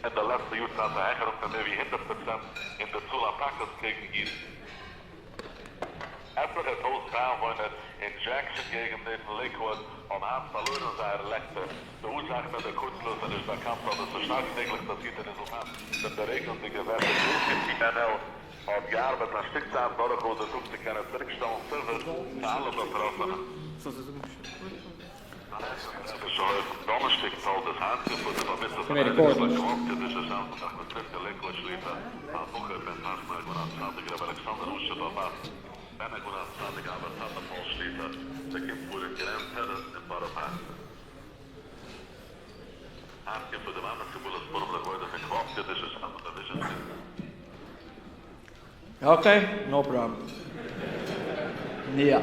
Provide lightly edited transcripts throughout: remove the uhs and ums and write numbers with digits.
אין די לעצטע יאר צייט א העכערונג פון מער ווי 100% אין די צאל אטאקעס קעגן אידן. עטליכע טויזנט איינוואוינער אין דזשעקסאן געגנט נעבן לעיקוואד האבן היינט פארלוירן זייער לעקטער. די אורזאכן פון די קורצשלוס זענען נישט באקאנט אבער ס'איז שטארק מעגליך פאסירט אין רעזולטאט פון די רעגנדיגע וועטער. JCPennel האט געארבעט א שטיק צייט דורכאויס די טאג צו קענען צוריקשטעלן סערוויס פאר אלע באטראפענע. Okay, no problem. יא.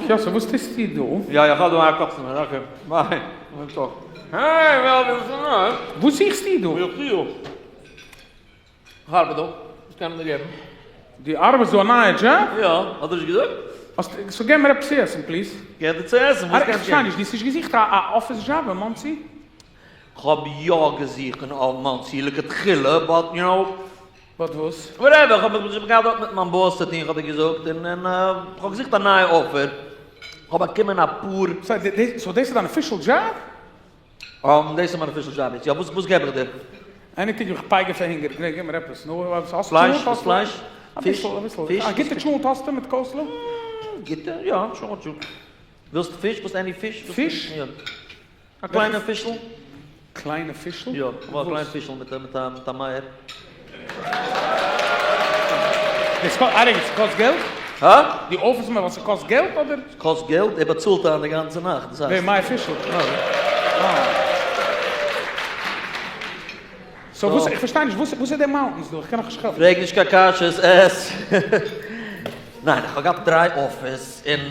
יא, so וואס טוסטו דא? יא, איך האב דא א customer, okay. Bye. Hey, וועל ווי וואס זוכסטו דא? וואס זוכסטו? איך ארבעט דא. וואס קען מען דיר געבן? דו ארבעסט דא א נייע דזשאב? יא, האט דיר נישט געזאגט? האסט, so געב מיר עפעס צו עסן please. געב דיר צו עסן, וואס קענסטו? איך פארשטיי נישט, דו האסט נישט געזוכט א אפיס דזשאב אין מאנסי? כ'האב יא געזוכט אין מאנסי לכתחילה, but you know. But וואס? Whatever, כ'האב מיך געהאט דארט מיט מיין boss צו טון, כ'האב דיר געזאגט, און און כ'האב געזוכט א נייע offer, כ'האב באקומען אפאר. So דאס איז דיין official job? דאס איז מיין official job יעצט, יא, וואס וואס געב איך דיר? Anything, איך פייגער פאר הונגער, גיב מיר עפעס, נו, האסט פלייש? האסט פלייש? פיש? אביסל, אביסל, א גוטע טשולנט האסטו מיט coleslaw? גוטע? יא, טשולנט, טשולנט. ווילסט פיש? ווילסט any פיש? פיש? יא. א קליינע פישל. קליינע פישל? יא, כ'וויל א קליין פישל מיט א מיט א מייער. דאס קאסט, א רגע, ס'קאסט געלט? הא? דו offer סט מיר ווייל ס'קאסט געלט אדער? ס'קאסט געלט? ער באצאלט איין די גאנצע נאכט, דאס הייסט. ווער? מאיר פישל? אה. So וואס, איך פארשטיי נישט, וואס איז די mountains דא? איך קען נאך נישט כאפן. פרעג נישט קיין קשיות, עס. ניין, איך האב געהאט דריי offers און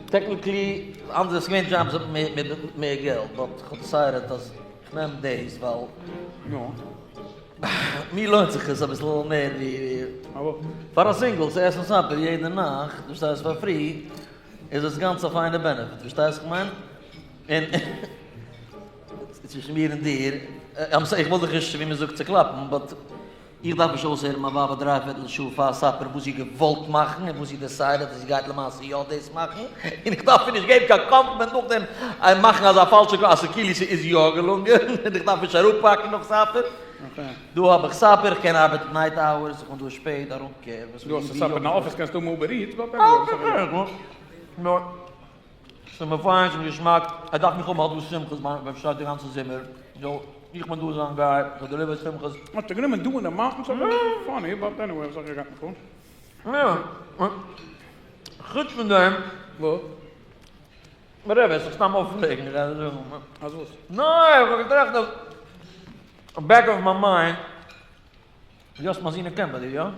technically אנדערע ס'איז געווען דזשאבס מיט מער געלט but איך האב decided אז איך נעם דאס ווייל מיר לוינט זיך עס אביסל מער ווי פאר א single צו עסן supper יעדע נאכט, פארשטייסט פאר free איז עס גאנץ א פיינע benefit, פארשטייסט וואס איך מיין? און צווישן מיר און דיר, איך וויל דיך נישט ווי מ'זאגט צוקלאפן, but איך דארף נישט אויסהערן מיין ווייב א דריי פערטל שעה פאר supper וואס זי האט געוואלט מאכן און וואס זי decided אז זי גייט למעשה יא דאס מאכן, און איך דארף איר נישט געבן קיין קאמפלימענט נאכדעם און מאכן אזא פאלשע אז ס'כאילו ס'איז יא געלונגען און איך דארף נישט אראפפאקן אויף supper. דא האב איך supper, איך קען ארבעטן night hours, איך בין דא שפעט, I don't care. דו האסט א supper אין אפיס קענסטו האבן Uber Eats, but anyway. ס'איז מיר פיין, ס'איז מיר געשמאק, ער דארף מיך האבן האט דא שמחות ביים שטייט די גאנצע זומער, so איך בין דא זיין guy, איך deliver שמחות. האט ער גענומען דא אין די mountains אבער funny but anyway וואס האט געגייט מיך אן. יא, חוץ פון דעם. וואס? Whatever, ס'איז סתם אויפרעגן, איך גיי דיר זאגן. אז וואס? ניין, איך האב געטראכט אז back of my mind, דו האסט מיין זון אין camp ביי דיר,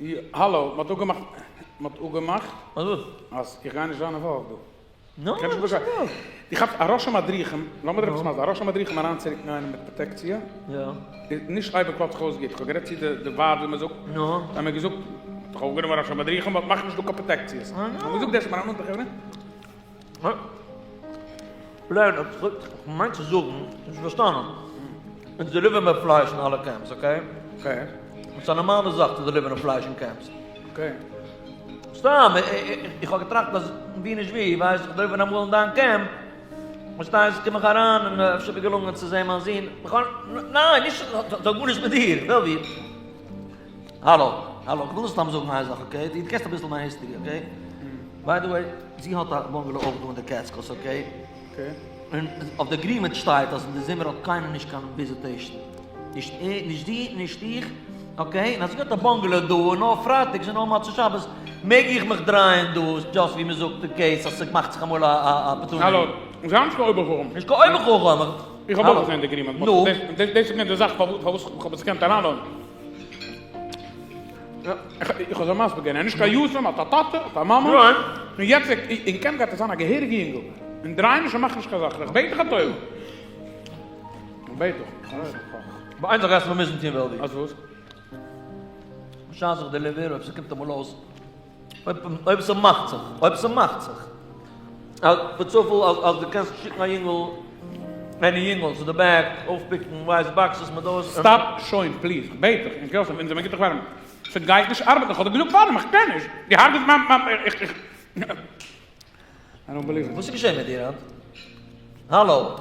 יא? האלא, מ'האט אפגעמאכט, מ'האט אפגעמאכט אז וואס? אז איך גיי נישט זיין involved דא. נו, קען נישט וואס באשייד. דו כאפסט א ראש המדריכים, לאמיר דיר עפעס מסביר, א ראש המדריכים אריינצורוקן איינעם מיט פראטעקציע, יא. איז נישט אייביג קלאפט זיך אויס גוט, כ'האב גערעדט צו די די ועד ווי מ'זאגט, נו. זיי האבן מיר געזאגט, מ'האט דאך אויפגענומען ראש המדריכים, but מאך נישט דא קיין פראטעקציעס. האב געזאגט דאס איז מיין נאנטע חברה. פלען האט כ'מיין צו זאגן, נישט פארשטאנען. אונז deliver ן מיר פלייש אין אלע camps, okay? Okay. ס'איז א נארמאלע זאך צו deliver ן פלייש אין camps. Okay. סתם, איך האב געטראכט אז ווי נישט ווי, ווייסט, איך deliver אמאל אין דיין קעמפ, פארשטייסט, קום איך אריין און אפשר איז מיר געלונגען צו זען מיין זון, ניין, נישט, ס'האט גארנישט מיט דיר, וועלווי. האלא, האלא, איך וויל סתם זאגן איין זאך, okay? דו קענסט אביסל מיין history, okay? By the way, זי האט א bungalow אויך דא אין די Catskills, okay? Okay. און אויף די agreement שטייט אז אין די זומער האט קיינער נישט קיין visitation. נישט ער, נישט זי, נישט איך, okay? און אז זי האט א bungalow דא, און נאר פרייטאגס און נאר מוצאי שבת מעג איך מיך דרייען דא, just ווי מ'זאגט אין case אז ס'מאכט זיך אמאל א opportunity. האלא, זיי נישט קיין אויבערחכם. נישט קיין אויבערחכם! איך האב אויך געזען די agreement, but דאס איז געווען די זאך פארוואס איך האב עס געקענט אריינלאזן. איך האב זיי מסביר געווען, ער איז נישט קיין יתום, האט א טאטע, האט א מאמע, און יעצט אין camp גייט ער זיין א געהעריגע יונגל, און דריי נישט און מאך נישט קיין זאכן, איך בעט דיך א טובה. איך בעט דיך. אבער איין זאך גייסטו מיר מוזן טון וועלווי. אז וואס? בשעת איך deliver, אויב ס'קומט אמאל אויס, אויב ס'מאכט זיך, אויב ס'מאכט זיך, אז בצופאל אז אז דו קענסט שיקן א יונגל, any יונגל צו די back, אויפפיקן ווייס boxes מיט דאס. stop שוין please, איך בעט דיך, און יוסף, אונז זעמיר גוטע חברים, ס'גייט נישט ארבעטן, איך האב דיר געזאגט פארדעם, איך קען נישט, דו הרג'סט מיין מיין איך איך. I don't believe it. וואס איז געשען מיט דיר היינט? האלא,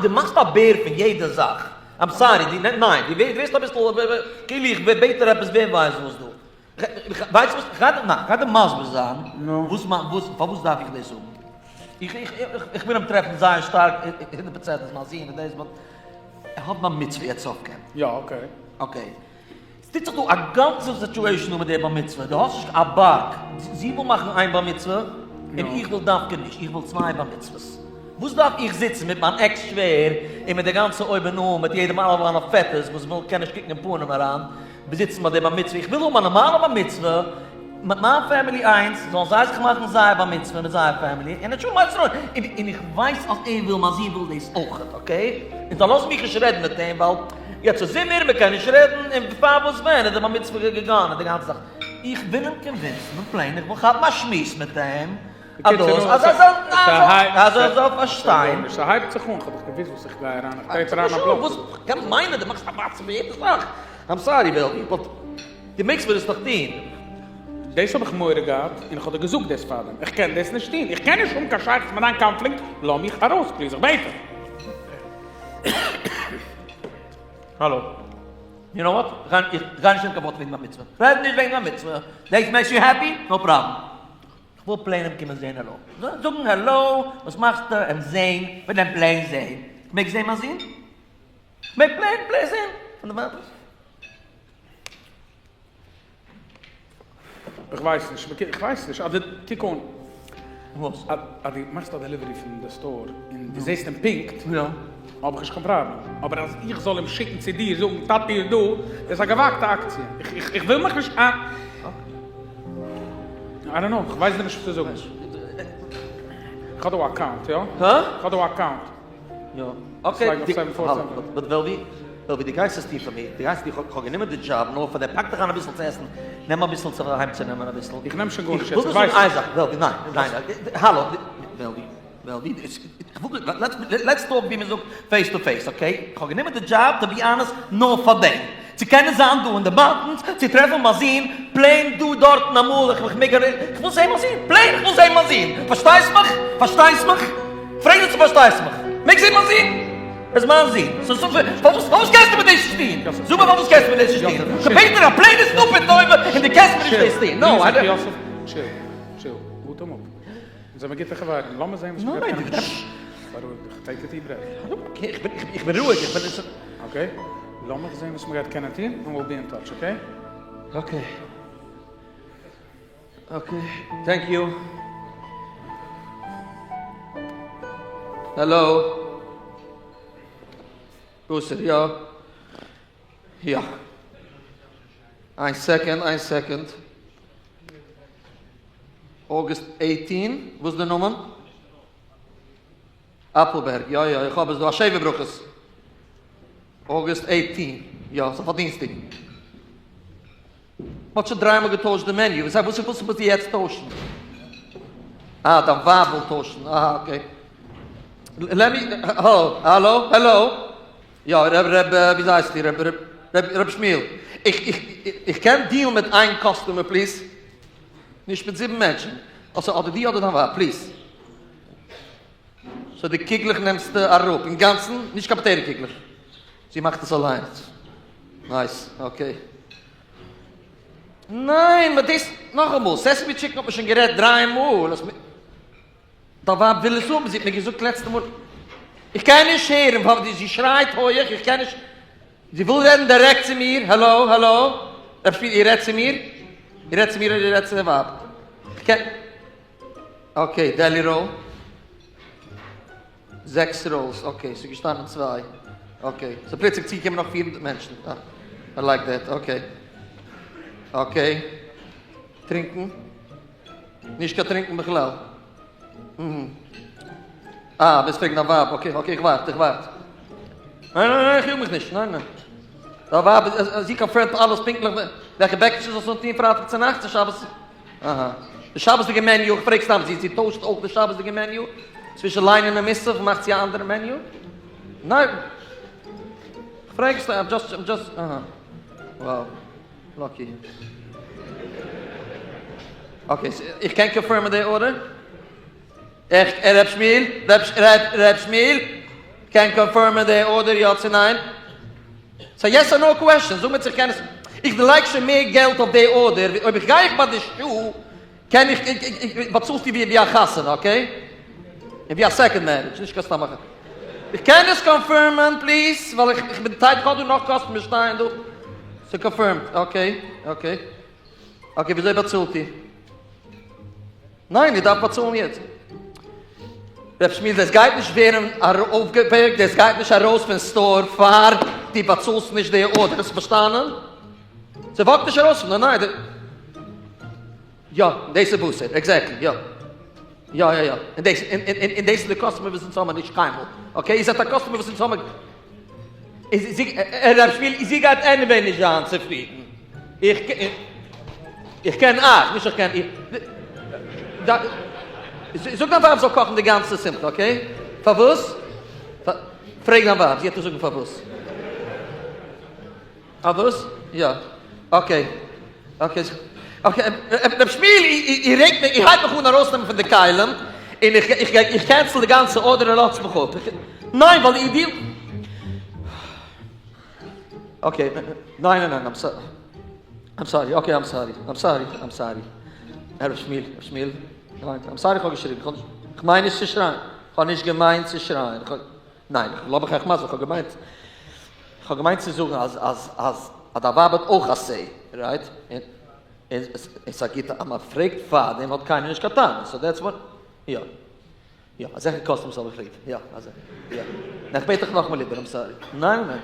דו מאכסט א בער פון יעדע זאך. I'm sorry, דו ניין, דו ווערסט אביסל כאילו איך בעט דיר עפעס ווער ווייסט וואס דא. ווייסט וואס, כ'גיי דיר, ניין, כ'גיי דיר מסביר זיין וואס מיין, וואס, פארוואס דארף איך דאס האבן. איך, איך, איך וויל אים טרעפן זייער שטארק, 100% איז מיין זון און דאס, but ער האט בר מצוה יעצט סוף camp. יא, okay. Okay. ס'טוט זיך דא א גאנצע situation דא מיט די בר מצוה, דו האסט נישט א בארג, זי וויל מאכן איין בר מצוה, און איך וויל דווקא נישט, איך וויל צוויי בר מצוות. וואס דארף איך זיצן מיט מיין ex שווער און מיט די גאנצע אויבן אן מיט יעדעם אלע מיינע פעטערס וואס וויל קען נישט קוקן אין פנים אריין, זיצן ביי די בר מצוה, איך וויל האבן א נארמאלע בר מצוה מיט מיין family איינס, זאלן זיי זיך מאכן זייער בר מצוה מיט זייער family, און שלום על ישראל, און איך ווייס אז ער וויל, מיין זון וויל דאס אויכעט, okay? און זיי לאזן מיך נישט רעדן מיט אים ווייל יעצט איז זומער מען קען נישט רעדן, און פאר וואס ווען איז די בר מצוה געגאנגען און די גאנצע זאך, איך וויל אים convince ן plain, איך וויל כאפן א שמועס מיט אים, אז דאס אז ער זאל אז ער זאל פארשטיין. ס'הייבט זיך אן, כ'האב דאך געוואוסט וואס איך גיי אריין, איך טרעט אריין א בלאק. וואס קען מיינען דו מאכסט א מצב פון יעדע זאך, I'm sorry וועלווי but דו מעגסט מיר דאס דאך טון. דאס האב איך מורא געהאט און איך האב דיר געזאגט דאס פארדעם, איך קען דאס נישט טון, איך קען נישט האבן קיין שייכות מיט דיין קאנפליקט, לאז מיך ארויס please, איך בעט דיך. האלא. You know what? איך גיי נישט נעמען קיין ווארט וועגן בר מצוה. כ'רעד נישט וועגן בר מצוה. דעיס makes you happy? No problem. כ'וויל plain אים קומען זעהן העלא. זאגן העלא, וואס מאכסטו? אים זעהן, כ'וויל אים plain זעהן. כ'מעג זעהן מיין זון? כ'מעג plain plain זעהן פון די ווייטנס? איך ווייס נישט, איך ווייס נישט, אדער קוק אן. וואס? אז דו מאכסט א delivery פון די store און דו זעסט אים פונקט, האב איך נישט קיין פראבלעם. אבער אז איך זאל אים שיקן צו דיר זאגן טאטי איז דא, דאס איז א געוואגטע אקציע. איך וויל מיך נישט איין. I don't know, איך ווייס דיר נישט וואס צו זאגן. איך האב דא א account, יא? הא? איך האב דא א account. יא, okay. But וועלווי, וועלווי דו גייסט עס טון פאר מיר, דו גייסט, איך האב גענומען די דזשאב נאר פאר דעם, פאק דיך איין אביסל צו עסן, נעם אביסל צו אהיים צו נעמען אביסל. איך נעם שוין גארנישט יעצט, איך ווייס נישט. איין זאך, וועלווי, ניין, ניין, האלא, וועלווי, וועלווי, let's talk ווי מען זאגט face to face, okay? איך האב גענומען די דזשאב to be honest נאר פאר דעם, צו קענען זיין דא אין די mountains, צו טרעפן מיין זון, plain דא דארטן אמאל, איך מעג ארום, איך וויל זען מיין זון, plain איך וויל זען מיין זון, פארשטייסט מיך? פארשטייסט מיך? פרעג זיך צו פארשטייסט מיך? מעג זען מיין זון? ער איז מיין זון, so זאג מיר, פארוואס פארוואס קענסטו מיר דאס נישט טון? זאג מיר פארוואס קענסטו מיר דאס נישט טון? כ'בעט דיר א plain stupid טובה און דו קענסט מיר נישט דאס טון, no, I don't. יוסף, chill, chill, אטעם אפ. אונז זעמיר גוטע חברים, לאמיר זען וואס מ'גייט קענען טון. בארואיג דיך, take a deep breath. איך בין רואיג, איך בין. Okay, לאמיך זען וואס מ'גייט קענען טון, און we'll be in touch, okay? Okay. Okay, thank you. Hello. וואס איז יא? יא. איין second, איין second. August 18, וואס איז די נאמען? אפלבערג, יא יא, איך האב עס דא, א שבע ברכות. August 18, יא, ס'איז אויף א דינסטאג. מ'האט שוין דריי מאל געטוישט די menu, וואס וואס וואס מוז יעצט טוישן? אה, דיין ווייב וויל טוישן, אהא okay. Let me, האלא, האלא, האלא, יא, ר' ר' ווי הייסט איר, ר' ר' ר' שמואל, איך איך איך קען deal ן מיט איין customer please? נישט מיט זיבן מענטשן, אדער דו אדער דיין ווייב, please. So די קוגלעך נעמסטו אראפ אינגאנצן? נישט קיין potato קוגלעך? זי מאכט עס אליינס. Nice, okay. ניין, but דאס, נאכאמאל, sesame chicken האט מען שוין גערעדט דריי מאל, אז דיין ווייב וויל עס האבן, זי האט מיר געזאגט לעצטע מאל, איך קען נישט הערן ווייל זי שרייט הויעך, איך קען נישט, זי וויל רעדן דירעקט צו מיר, האלא, האלא, רב שפירא, איר רעדט צו מיר? איר רעדט צו מיר אדער איר רעדט צו די ווייב? איך קען, okay, deli roll. זעקס rows, okay, ס'איז געשטאנען צוויי, okay, ס'איז פלוצלינג צוגעקומען נאך 400 מענטשן, אה, I like that, okay, okay, טרינקען? נישט קיין טרינקען בכלל. אה, ווילסט פרעגן דיין ווייב, okay, okay, איך ווארט, איך ווארט. ניין, ניין, ניין, איך יאג מיך נישט, ניין, ניין. דיין ווייב, זי confirm ט אלעס פונקטליך, וועלכע בעקיטשע זאלסט אנטון פרייטאג צונאכטס און שבת. אהא. די שבת'דיגע menu, איך פרעג סתם, זי טוישט אויך די שבת'דיגע menu? צווישן ליינען און מוסף מאכט זי א אנדערע menu? ניין. איך פרעג סתם, I'm just, I'm just, אהא. Wow. Lucky. Okay, איך קען confirm ען די order? איך, ר' שמואל, ר' שמואל, קען confirm ען די order יא צו ניין? ס'איז א yes or no question, זאג מיר צו איך קען עס, איך דערלייג שוין מער געלט אויף די order, אויב איך גיי איך ביי די שעה, קען איך, באצאלסטו ווי א חתונה, okay? און ווי א second marriage, נישט קיין סתם א חתונה. איך קען עס confirm ען please, ווייל איך בין tight, איך האב דא נאך customers שטייען דא. ס'איז confirmed, okay, okay. Okay, וויאזוי באצאלט איר? ניין, איר דארפט באצאלן יעצט. ר' שמואל, דאס גייט נישט ווערן אויפגעפיקט, דאס גייט נישט ארויס פון store פאר דו באצאלסט נישט די order, האסט פארשטאנען? ס' walk ט נישט ארויס פון דא, ניין. יא, דאס איז בשר, exactly, יא. יא יא יא, און דאס, און דאס איז די customer וואס אונז האבן נישט קיינמאל, okay? איר זענט א customer וואס אונז האבן, ר' שמואל, זי גייט anyway נישט זיין צופרידן, איך איך קען אייך, נישט איך קען איר, זאג דיין ווייב זאל קאכן די גאנצע שמחה, okay? פארוואס? פרעג דיין ווייב, זי וועט דיר זאגן פארוואס. אה וואס? יא. Okay. Okay. Okay. ר' שמואל, איר רעגט מיך, איר הייבט מיך אן ארויסנעמען פון די כלים, און איך איך איך cancel די גאנצע order און לאזטס מיך אפ. ניין, ווייל איר ווילט. Okay. ניין ניין ניין, I'm sorry. I'm sorry, okay, I'm sorry. I'm sorry, I'm sorry. ר' שמואל, ר' שמואל, ניין, I'm sorry איך האב געשריגן. איך מיין נישט צו שרייען. איך האב נישט געמיינט צו שרייען. ניין, לאמיך אייך מסביר, כ'האב געמיינט, כ'האב געמיינט צו זאגן אז אז אז אז דיין ווייב האט אויך א say, right? און און ס'איז א גוטע אז מ'פרעגט פארדעם האט קיינער נישט קיין טענות, so that's what, יא. יא, אזעלכע customers האב איך ליב, יא, אזוי, יא. ניין, כ'בעט דיך נאכאמאל איבער, I'm sorry. ניין, ניין.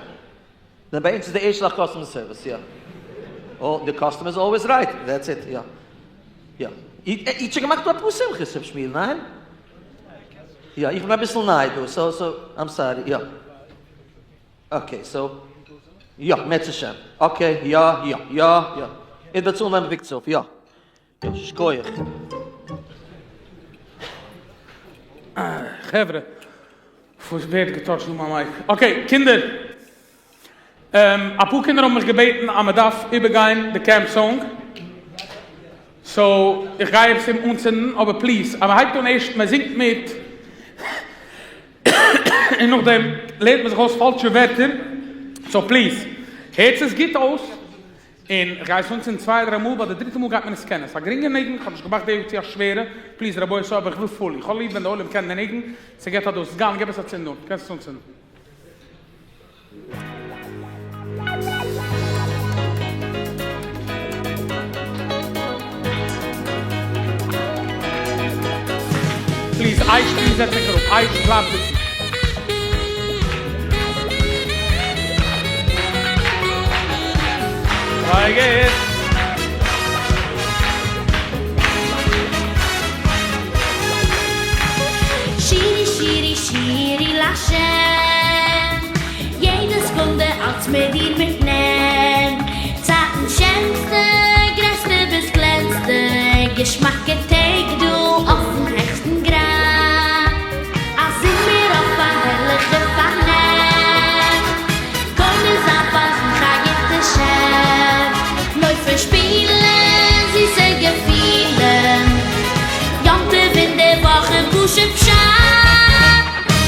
ניין, ביי אונז איז די ערשטע זאך customer service, יא. Oh, the customer is always right, that's it, יא. יא. איר האט שוין געמאכט דא אפאר שמחות, ר' שמואל, ניין? יא, איך בין אביסל ניי דא, so, so, I'm sorry, יא. Okay, so, יא, מערצעשעם. Okay, יא, יא, יא, יא. איך באצאל ווען מ'פיקט עס אויף, יא. שכוח. חברה, וואס ווערט געטאטשט דא מיין mic? Okay, קינדער. אפאר קינדער האבן מיך געבעטן אז מען דארף איבערגיין די camp song, so איך גיי עס אים אנצינדן, אבער please אז מען הייבט אן ערשט מען זינגט מיט און נאכדעם לערנט מען זיך אויס פאלשע ווערטער, so please הערטס עס גוט אויס, און איך גיי עס אנצינדן צוויי דריי מאל, ביי די דריטע מאל גייט מען עס קענען, ס'איז א גרינגע ניגון, כ'האב נישט געמאכט די יאר צו א שווערע, please רבותי אבער איך וויל fully, איך האב ליב ווען די עולם קען די ניגון, ס'געט א דאס, סגן גיב עס א צינד אן, קענסט עס אנצינדן. Please, אייש please זעץ זיך אראפ, אייש בלייב זיצן. זייער גוט. שירי שירי שירי להשם, יעדע סעקונדע אלץ מיט דיר מיטנעם, צייטן שענסטע, גרעסטע ביז קלענסטע, געשמאקע טעג דא אויפן העכסטן גראד, אז זינג מיר אויף א הערליכע פארנעם, קונה זיין פארן חי תשב, לויפן שפילן זיסע געפילן, יום טוב אין די וואכן פשוט פשט.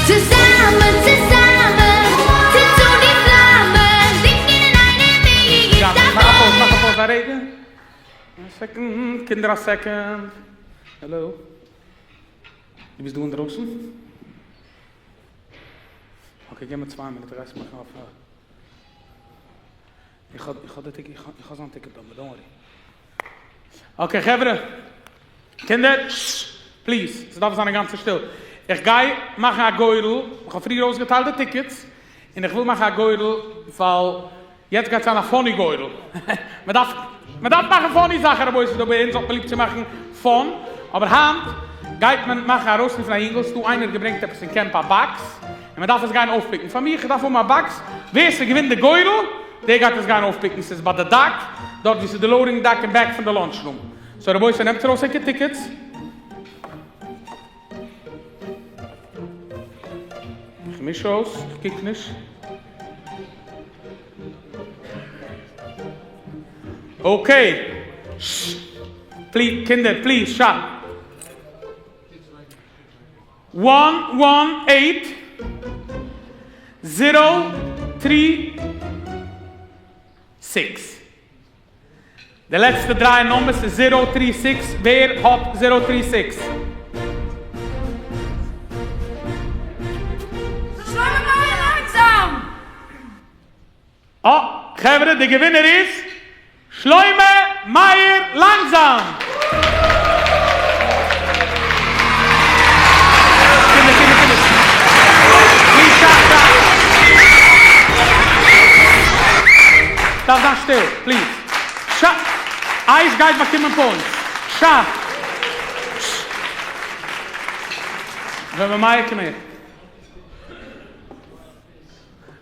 צוזאמען צוזאמען צינדט אן די פלאמען, זינגען אינאיינעם מיר יא, מאך א pause, מאך א pause א רגע. א second, קינדער א second. Hello. דו ביסט דא אינדרויסן? Okay, גיב מיר צוויי מינוט, איך גיי עס מאכן אויף א. איך האב איך האב די ticket, איך האב זיין ticket number, don't worry. Okay חברה, קינדער, ששש, please, ס'דארף זיין אינגאנצן שטיל. איך גיי מאכן א גורל, איך האב פריער אויסגעטיילט די טיקעטס, און איך וויל מאכן א גורל ווייל יעצט גייט זיין א funny גורל. מען דארף מען דארף מאכן funny זאכן רבותי דא ביי אונז האט מען ליב צו מאכן fun, אבער היינט גייט מען מאכן ארויסרופן א יונגל, ס'דא איינער געברענגט עפעס אין קעמפ א באקס, און מען דארף עס גיין אויפפיקן פאר מיך, איך דארף האבן א באקס, ווער ס'געווינט די גורל דער גייט עס גיין אויפפיקן, ס'איז ביי די dock, דארט ווי ס'איז די loading dock אין back פון די lunch room, so רבותי נעמטס ארויס ענקער טיקעטס. איך מיש אויס, איך קוק נישט. okay, ששש, please, קינדער, please, שא. one one eight zero three six. די לעצטע דריי numbers איז zero three six, ווער האט zero three six? שלמה מאיר לאנגזאם! אה, חברה, די געווינער איז שלמה מאיר לאנגזאם! קינדער, קינדער, קינדער. please שא, שא. דארף זיין שטיל, please. שא. אייש גייט באקומען points. שא. ששש. שלמה מאיר קום אהער.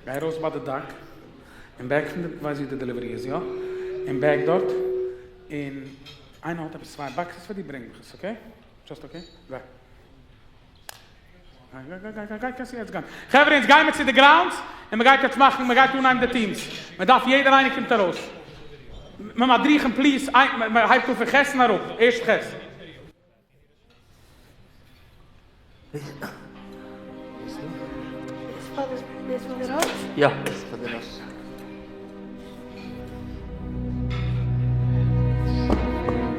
גיי ארויס ביי די dock, אין back פון די, ווייסט ווי די delivery איז, יא? אין back דארט, און איינער האט עפעס צוויי boxes פאר דיר, ברענג מיך עס, okay? Just okay? גיי. גיי גיי גיי גיי גיי גיי קענסט יעצט גיין. חברה אונז גיימער צו די grounds, און מ'גייט יעצט מאכן, מ'גייט אנהייבן די teams. מ'דארף יעדער איינער קומט ארויס. מדריכים please, מ'הייבט אן פון ח' און אראפ, ערשט ח'. יא, דאס איז פאר די ראש.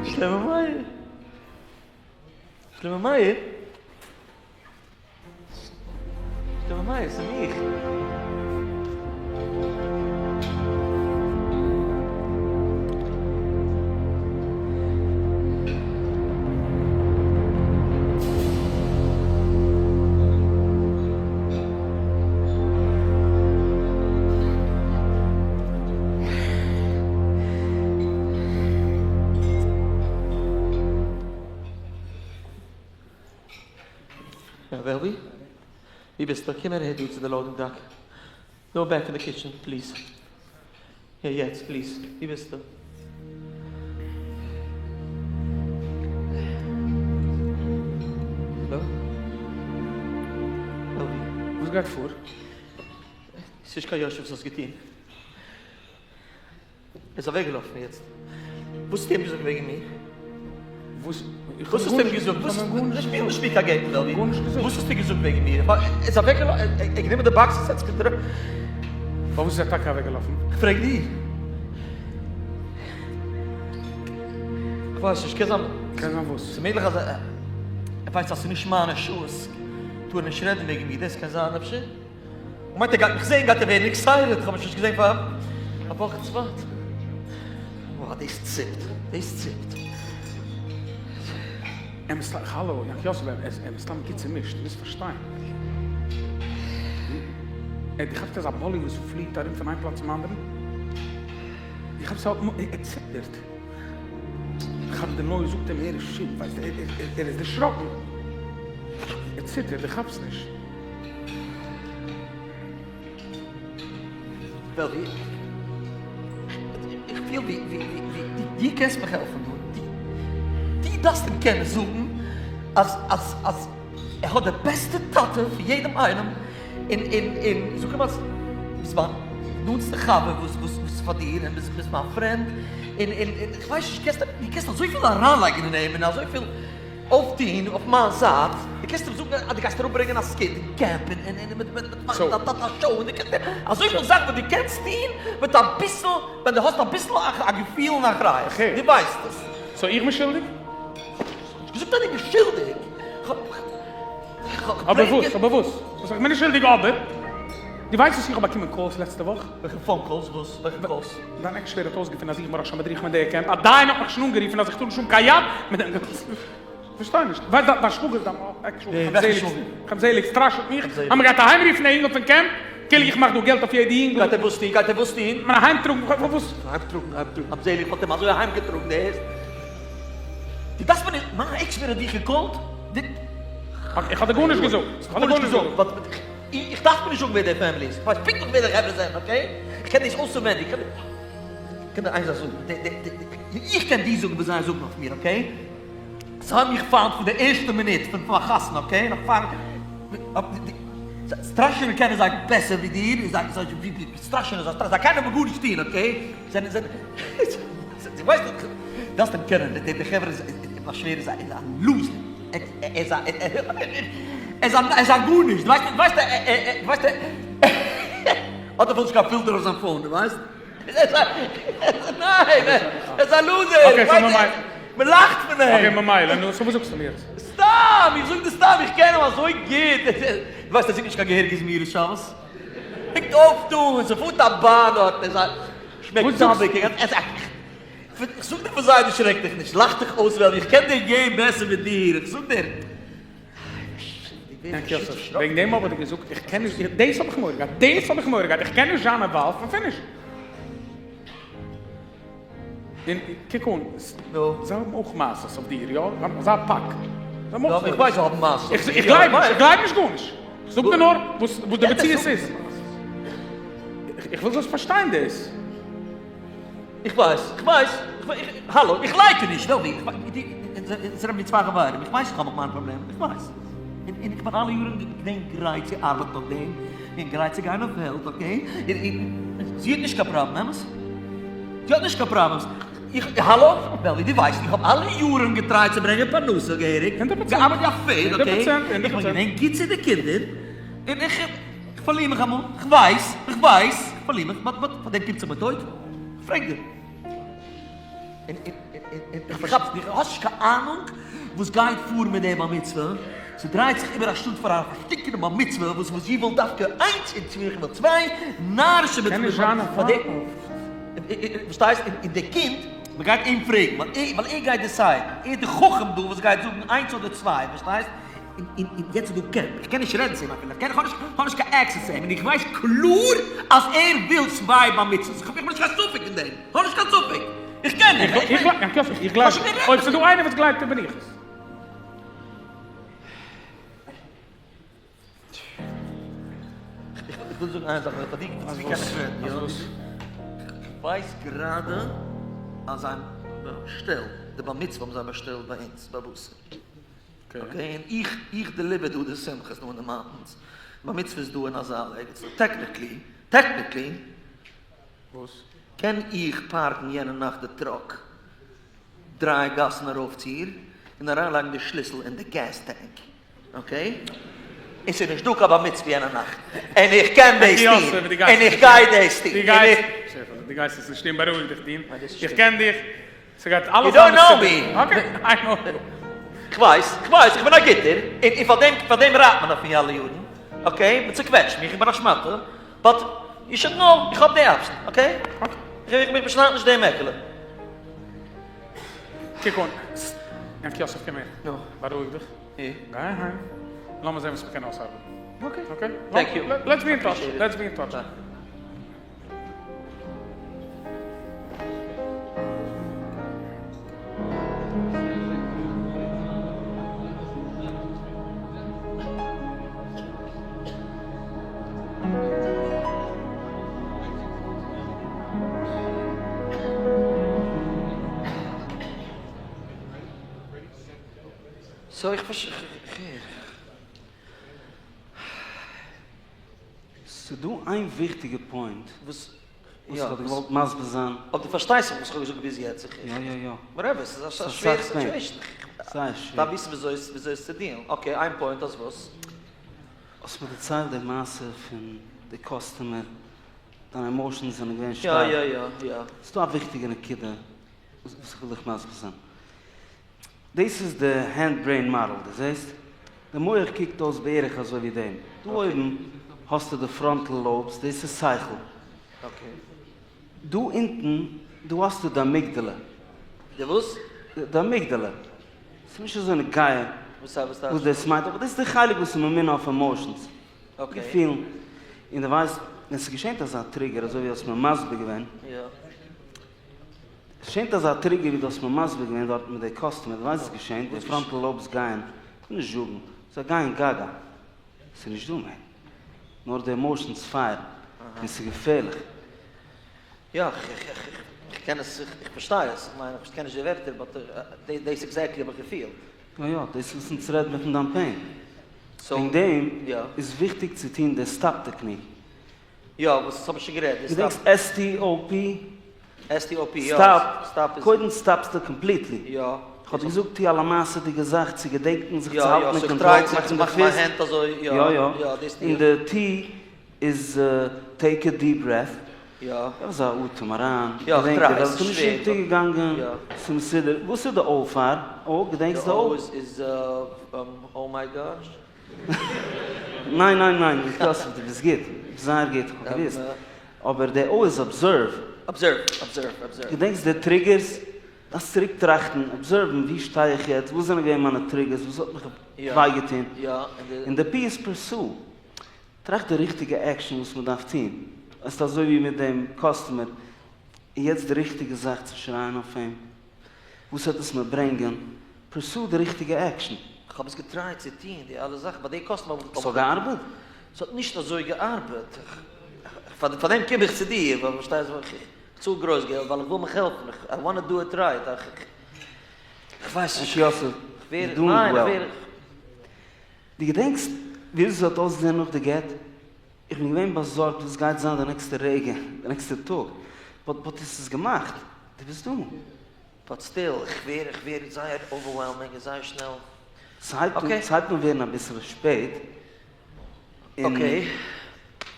שלמה מאיר. שלמה מאיר? שלמה מאיר, ס'איז מיך. יא וועלווי? ווי ביסטו? קום אהער דא צו די loading dock. דא back אין די kitchen please. יא יעצט please. ווי ביסטו? האלא? וועלווי? וואס גייט פאר? ס'נישט קיין יושר וואס האסט געטון. ער איז אוועקגעלאפן יעצט. וואס האסטו אים געזאגט וועגן מיר? וואס? וואס האסטו אים געזאגט? וואס? שפיל נישט מיט קיין game וועלווי. גארנישט געזאגט. וואס האסטו געזאגט וועגן מיר? ער איז אוועקגעלאפן, ער האט גענומען די boxes, ער האט זיך געטראפן. פארוואס איז ער טאקע אוועקגעלאפן? איך פרעג דיר. איך ווייס נישט, קען זיין. קען זיין וואס? ס'איז מעגליך אז ער ווייסט אז ס'איז נישט מיינע שעות, טאר ער נישט רעדן וועגן מיר, דאס קען זיין אפשר. מיינט ער גייט מיך זעהן גייט ער ווערן excited, כ'האב אים שוין נישט געזעהן פאר א וואך צווייט. וואו דאס ציפט, דאס ציפט. אמת האלא יענקי יוסף ער איז מסתם גוט צומישט, דו מוזט פארשטיין. ער האט געכאפט אזא באלי וואס פליעט ארום פון איין פלאץ צום אנדערן. איך האב עס ער ציטערט. כאפט די נוי זאגט אים ער איז שיט ווייסט ער איז דערשראקן. ער ציטערט דו כאפסט נישט. וועלווי, איך פיל ווי דו קענסט מיך העלפן דא, דו דארפסט אים קענען זאגן אז אז אז ער האט די בעסטע טאטע פון יעדעם איינעם, און און און זאג אים אז ביסט מיין נאנטסטע חבר וואס וואס איז פאר דיר, און ביסט מיין friend, און און איך ווייס נישט, דו קענסט אזויפיל אריינלייגן אין אים און אזויפיל. אויפטוהן אויף מיין זייט, דו קענסט אים זאגן אז דו גייסט אראפברענגען א skit אין קעמפ און און און מיט מיט מאכן א טאטע show און דו קענסט אזויפיל זאכן וואס דו קענסט טוהן מיט אביסל ווען דו האסט אביסל א געפיל און אחריות, דו ווייסט עס. so איך בין שולדיג? נישט געזאגט אז דו ביסט שולדיג, כ'האב כ'האב אבער וואס? אבער וואס? וואס איך בין נישט שולדיג אבער? דו ווייסט וואס איך האב באקומען calls לעצטע וואך? וועלכע phone calls? וואס? וועלכע calls? דיין עקס שווער האט אויסגעפונען אז איך בין ראש המדריכים אין די קעמפ, א דיין האט מיך שוין אנגערופן אז איך טאר נישט האבן קיין יד מיט דעם גאנצן. פארשטיי נישט. ווייסט דיין שוואגער דיין עקשועל ווער? חיים וועלכע זעליג שוואגער? חיים זעליג סטראשעט מיך חיים זעליג. אז מ'גייט אהיימרופן א יונגעל פון קעמפ כאילו איך מאך דא געלט אויף יעדע יונגעל. גייט ער וואס טון? גייט ער וואס טון? מען אהיימטראגן וואס? אהיימטראגן אהיימטראגן חיים זעליג האט אים אזוי אהיימגעטראגן דו הערסט? דו דארפסט מיר נישט מיין עקס ווער האט דיך געקאלט? דו. איך האב דיר גארנישט געזאגט. איך האב דיר גארנישט געזאגט. באט איך דארף מיר נישט זאגן ווער די family איז, איך ווייס פונקטליך ווער די חברה זענען, okay? איך קען דאס אויסענווענדיג, איך קען דיר איין זאך זאגן, איך קען דיר זאגן וואס זיי זאגן אויף מיר, okay? זיי האבן מיך פיינט פון די ערשטע מינוט פון מיין חתונה, okay? נאך פאר, סטראשענען קענען זיי בעסער ווי דיר, און זיי, זיי, סטראשענען, זיי, זיי קענען אבער גארנישט טון, okay? זיי זענען, דו ווייסט, דארפסט אים קענען, די חברה איז, מיין שווער איז א loser, ער איז א, ער איז א גארנישט, דו ווייסט, דו ווייסט, דו ווייסט, האט אפילו נישט קיין פילטער אויף זיין phone, דו ווייסט? ניין, ער איז א loser, מען לאכט פון אים. okay ממילא, נו, so וואס זאגסטו מיר יעצט? סתם, איך זאג דיר סתם, איך קען אים אזוי גוט, דו ווייסט ער זינגט נישט קיין געהעריגע זמירות שבת? פונקט אויפטון, ס'פארט א באן דארט, ער איז א שמעקט טאביק, ער איז א. איך זאג דיר פון זיי דערשרעק דיך נישט, לאך דיך אויס וועלווי, איך קען דיר געבן בעסער ווי דיר, איך זאג דיר. וועגן דעם האב איך דיר געזאגט איך קען נישט, דאס האב איך מורא געהאט, דאס האב איך מורא געהאט, איך קען נישט זיין involved און finish. און קוק אן, זיי האבן אויך מעשות אויף דיר, יא? זיי האבן אזא פאק. איך ווייס זיי האבן מעשות אויף מיר. איך גלייב נישט, איך גלייב נישט גארנישט. איך זאג דיר נאר וואס די מציאות איז. איך וויל זאלסט פארשטיין דאס. איך ווייס, איך ווייס, האלא, איך לייקן נישט, וועלווי, אונז זענען מיר צוויי חברים, איך ווייס איך האב מיך מיינע פראבלעמען, איך ווייס, און איך בין אלע יארן געווען גרייט צו ארבעטן אויף דעם, און גרייט צו גיין אויף העלפ, okay, און זי האט נישט קיין פראבלעם, אמת? זי האט נישט קיין פראבלעמס, איך, האלא, וועלווי, דו ווייסט, איך האב אלע יארן געטרייט צו ברענגען פרנסה געהעריג, געארבעט ווי א פערד, okay, איך בין געווען גוט צו די קינדער, און איך. איך פארליר מיך אמאל, איך ווייס, איך ווייס, איך פארליר מיך, but but פאר דעם קומט זיך מיר טויט? איך פרעג דיר. און און און איך כאפ נישט, דו האסט נישט קיין אהנונג וואס גייט פאר מיט די בר מצוה, ס'דרייט זיך איבער א שטאט פאר א פארשטינקענע בר מצוה וואס וואס זי וויל דווקא איינס און צוויי איך וויל צוויי, נארישע קען נישט זיין א פאר די, פארשטייסט? און די קינד, מ'גייט אים פרעגן, ווייל ער גייט decide ן, ער איז די חכם דא וואס גייט זאגן איינס אדער צוויי, פארשטייסט? און יעצט איז דא קעמפ, איך קען נישט רעדן צו אים אפילו, איך האב נישט קיין access צו אים, און איך ווייס קלאר אז ער וויל צוויי בר מצוות, איך האב נישט קיין ספק אין דעם, איך האב נישט קיין ספק, איך קען אים, איך גלייב, אויב ס'איז דא איינער וואס גלייבט אים בין איך עס. איך וויל זאגן איין זאך, פאר דיר ווי קען איך רעדן, יא? איך ווייס גראדע אז זיי באשטעלט, די בר מצוה האבן זיי באשטעלט ביי אונז ביי בשר. okay, און איך איך deliver דא די שמחות דא אין די mountains, בר מצוה איז דא אין א זאל ערגעץ דא, technically, technically, וואס? קען איך פארקן יענע נאכט די truck דריי גאסן ארויפציר און אריינלייגן די שליסל אין די gas tank, okay? און ס'איז נישט דא קיין בר מצוה יענע נאכט, און איך קען דאס טון, און איך גיי דאס טון, און איך. שעפעלע, דו גייסט עס נישט טון, בארואיג דיך טון, איך קען דיך. ס'גייט אלעס You don't זיין know מסודר. me. okay, I know you. כ'ווייס, כ'ווייס, איך בין א גוטער, און און פאר דעם, פאר דעם רייט מען אויף מיר אלע יארן, okay? מ'צוקוועטשט מיך, איך בין א שמאטע, but you should know, איך האב די option, okay? איך איך באשנייד נישט דעם מעקעלע. קוק אן, יענקי יוסף קום הער. נו. בארואיג דיך. גיי אהיים, לאמיר זען וואס מ'קען אויסארבעטן. okay. okay? Thank you. Let's be in touch, let's be in touch. So איך פארש. ס'דא איין וויכטיגע point וואס וואס איך האב געוואלט מסביר זיין. אויב דו פארשטייסט וואס איך האב געזאגט ביז יעצט. יא יא יא. Whatever, ס'איז א שווערע situation. זייער שווער. דארף וויסן וויאזוי עס צו deal ן. Okay, איין point אז וואס? האסט מיר דערציילט די מעשה פון די customer, דיינע emotions זענען געווען שטארק. יא יא יא יא. ס'דא א וויכטיגע נקודה וואס איך וויל דיך מסביר זיין. דאס איז די hand brain model, דו זעסט? די מח קוקט אויס בערך אזוי ווי דעם. דא אויבן האסטו די frontal lobes, דאס איז שכל. דא אונטן, דא האסטו די amygdala. די וואס? די amygdala. ס'איז נישט אזוי נוגע וואס דאס מיינט, אבער דאס איז די חלק וואס איז ממונה אויף emotions, געפילן. און דו ווייסט, ווען ס'געשענט אזא trigger אזוי ווי האסט מיר מסביר געווען, ס'געשענט אזא trigger ווי דו האסט מיר מסביר געווען דארט מיט די customer, דו ווייסט וואס געשענט, די frontal lobes גייען, כ'וויל נישט זאגן, זיי גייען gaga. ס'איז נישט דא מער. נאר די emotions פייערן. און ס'איז געפערליך. יא, איך קען עס, איך פארשטיי עס. איך מיין, איך קען נישט די ווערטער, but דאס exactly האב איך געפילט. יא יא, דאס וואס אונז רעדן מיר פון דיין pain. וועגן דעם איז וויכטיג צו טון די STOP technique. יא, וואס האב איך שוין גערעדט? געדענקסט STOP? STOP, יא. stop, קודם stop סטו completely. יא. כ'האב דיר געזאגט טו א למעשה'דיגע זאך צו געדענקן זיך צו האלטן אין קאנטראל, מאכן די פיסט. יא יא. און די T איז take a deep breath. יא. געב אזא אטעם אריין. געדענק די וועלט איז נישט אונטערגעגאנגען. ס'איז מסודר. וואס איז די O פאר? O, געדענקסט די O? די O איז oh my gosh. ניין ניין ניין, יוסף דו ביסט גוט, ביסט זייער גוט, איך האב געוואוסט. אבער די O איז observe. Observe, observe, observe. געדענקסט די triggers? דארפסט צוריק טראכטן, observe ן, וואו שטיי איך יעצט, וואס זענען געווען מיינע triggers, וואס האט מיך וויי געטון. און די P איז pursue. טראכט די ריכטיגע action וואס מען דארף טון. עס איז אזוי ווי מיט דעם customer, איז יעצט די ריכטיגע זאך צו שרייען אויף אים? וואס וועט עס מיר ברענגען? Pursue די ריכטיגע action. כ'האב עס געטרייט צו טוהן די אלע זאכן ביי די customer האב איך. ס'האט געארבעט? ס'האט נישט אזוי געארבעט. פאר דעם קום איך צו דיר, ווייל פארשטייסט איך צאל גרויס געלט ווייל איך וויל מיך העלפן, I wanna do it right, איך ווייס נישט. יוסף, you're doing well. דו געדענקסט וויאזוי ס'האט אויסגעזען נאך די גט? איך בין געווען באזארגט וואס גייט זיין די next ע רגע, די next ע טאג, but but עס איז געמאכט, דו ביסט דא. But still, איך ווער איך ווער זייער overwhelming און זייער שנעל. ס'הייבט אן ס'הייבט אן ווערן אביסעלע שפעט, און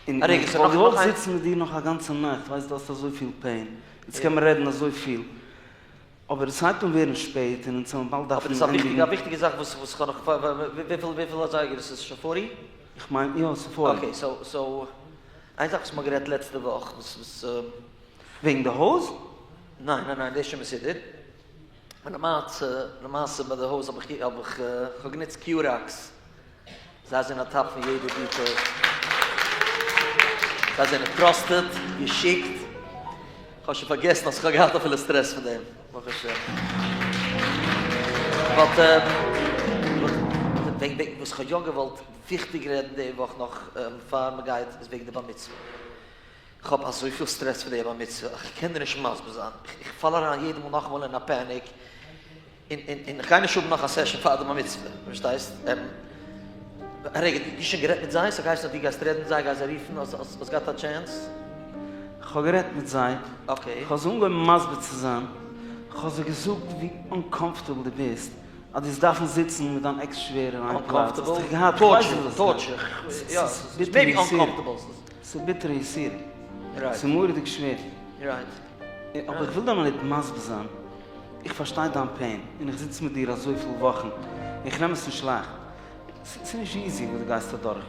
און איך וואלט געוואלט זיצן מיט דיר נאך א גאנצע נאכט, ווייסט דו האסט אזויפיל pain, יעצט קען מען רעדן אזויפיל, אבער עס הייבט אן ווערן שפעט און אונז וועלן באלד דארפן ענדיגן. אבער דאס איז א וויכטיגע זאך וואס וואס כ'האב נאך, וויפיל וויפיל אזייגער איז עס? שוין forty? איך מיין יא ס'איז forty. Okay so so איין זאך וואס מ'האט גערעדט לעצטע וואך וואס וואס. וועגן די הויז? ניין ניין ניין דאס איז שוין מסודר. למעשה למעשה ביי די הויז האב איך האב איך כ'האב גענוצט Curax. זיי זענען א top פון יעדע detail. זיי זענען trusted, געשיקט. כ'האב שוין פארגעסן אז כ'האב געהאט אפילו סטרעס פון דעם, ברוך השם. But וועגן וואס כ'האב יא געוואלט וויכטיג רעדן די וואך נאך פאר מ'גייט איז וועגן די בר מצוה. כ'האב אזויפיל סטרעס פון די בר מצוה, כ'קען דיר נישט מסביר זיין. איך פאל אריין יעדע מאל נאכאמאל אין א panic. און און איך גיי נישט האבן נאך א session פאר די בר מצוה, פארשטייסט? א רגע, דו האסט שוין גערעדט מיט זיי? ס'האט געהייסן אז דו גייסט רעדן מיט זיי, גייסט זיי רופן, האסט געהאט א chance? כ'האב גערעדט מיט זיי, Okay. כ'האב זיי אנגעהויבן מסביר צו זיין, כ'האב זיי געזאגט ווי uncomfortable דו ביסט, אז דו וועסט דארפן זיצן מיט דיין ex שווער אין איין פלאץ, האסט דיך געהאט, כ'ווייס נישט וואס Torture, יא, ס'איז maybe uncomfortable. ס'איז ביטערע יסורים, ס'איז מורא'דיג שווער. אבער איך וויל דיר נאר ניט מסביר זיין, איך פארשטיי דיין pain, און איך זיץ מיט דיר אזויפיל וואכן, און איך נעם עס נישט לייכט. ס'איז נישט easy וואס דו גייסט אדורך,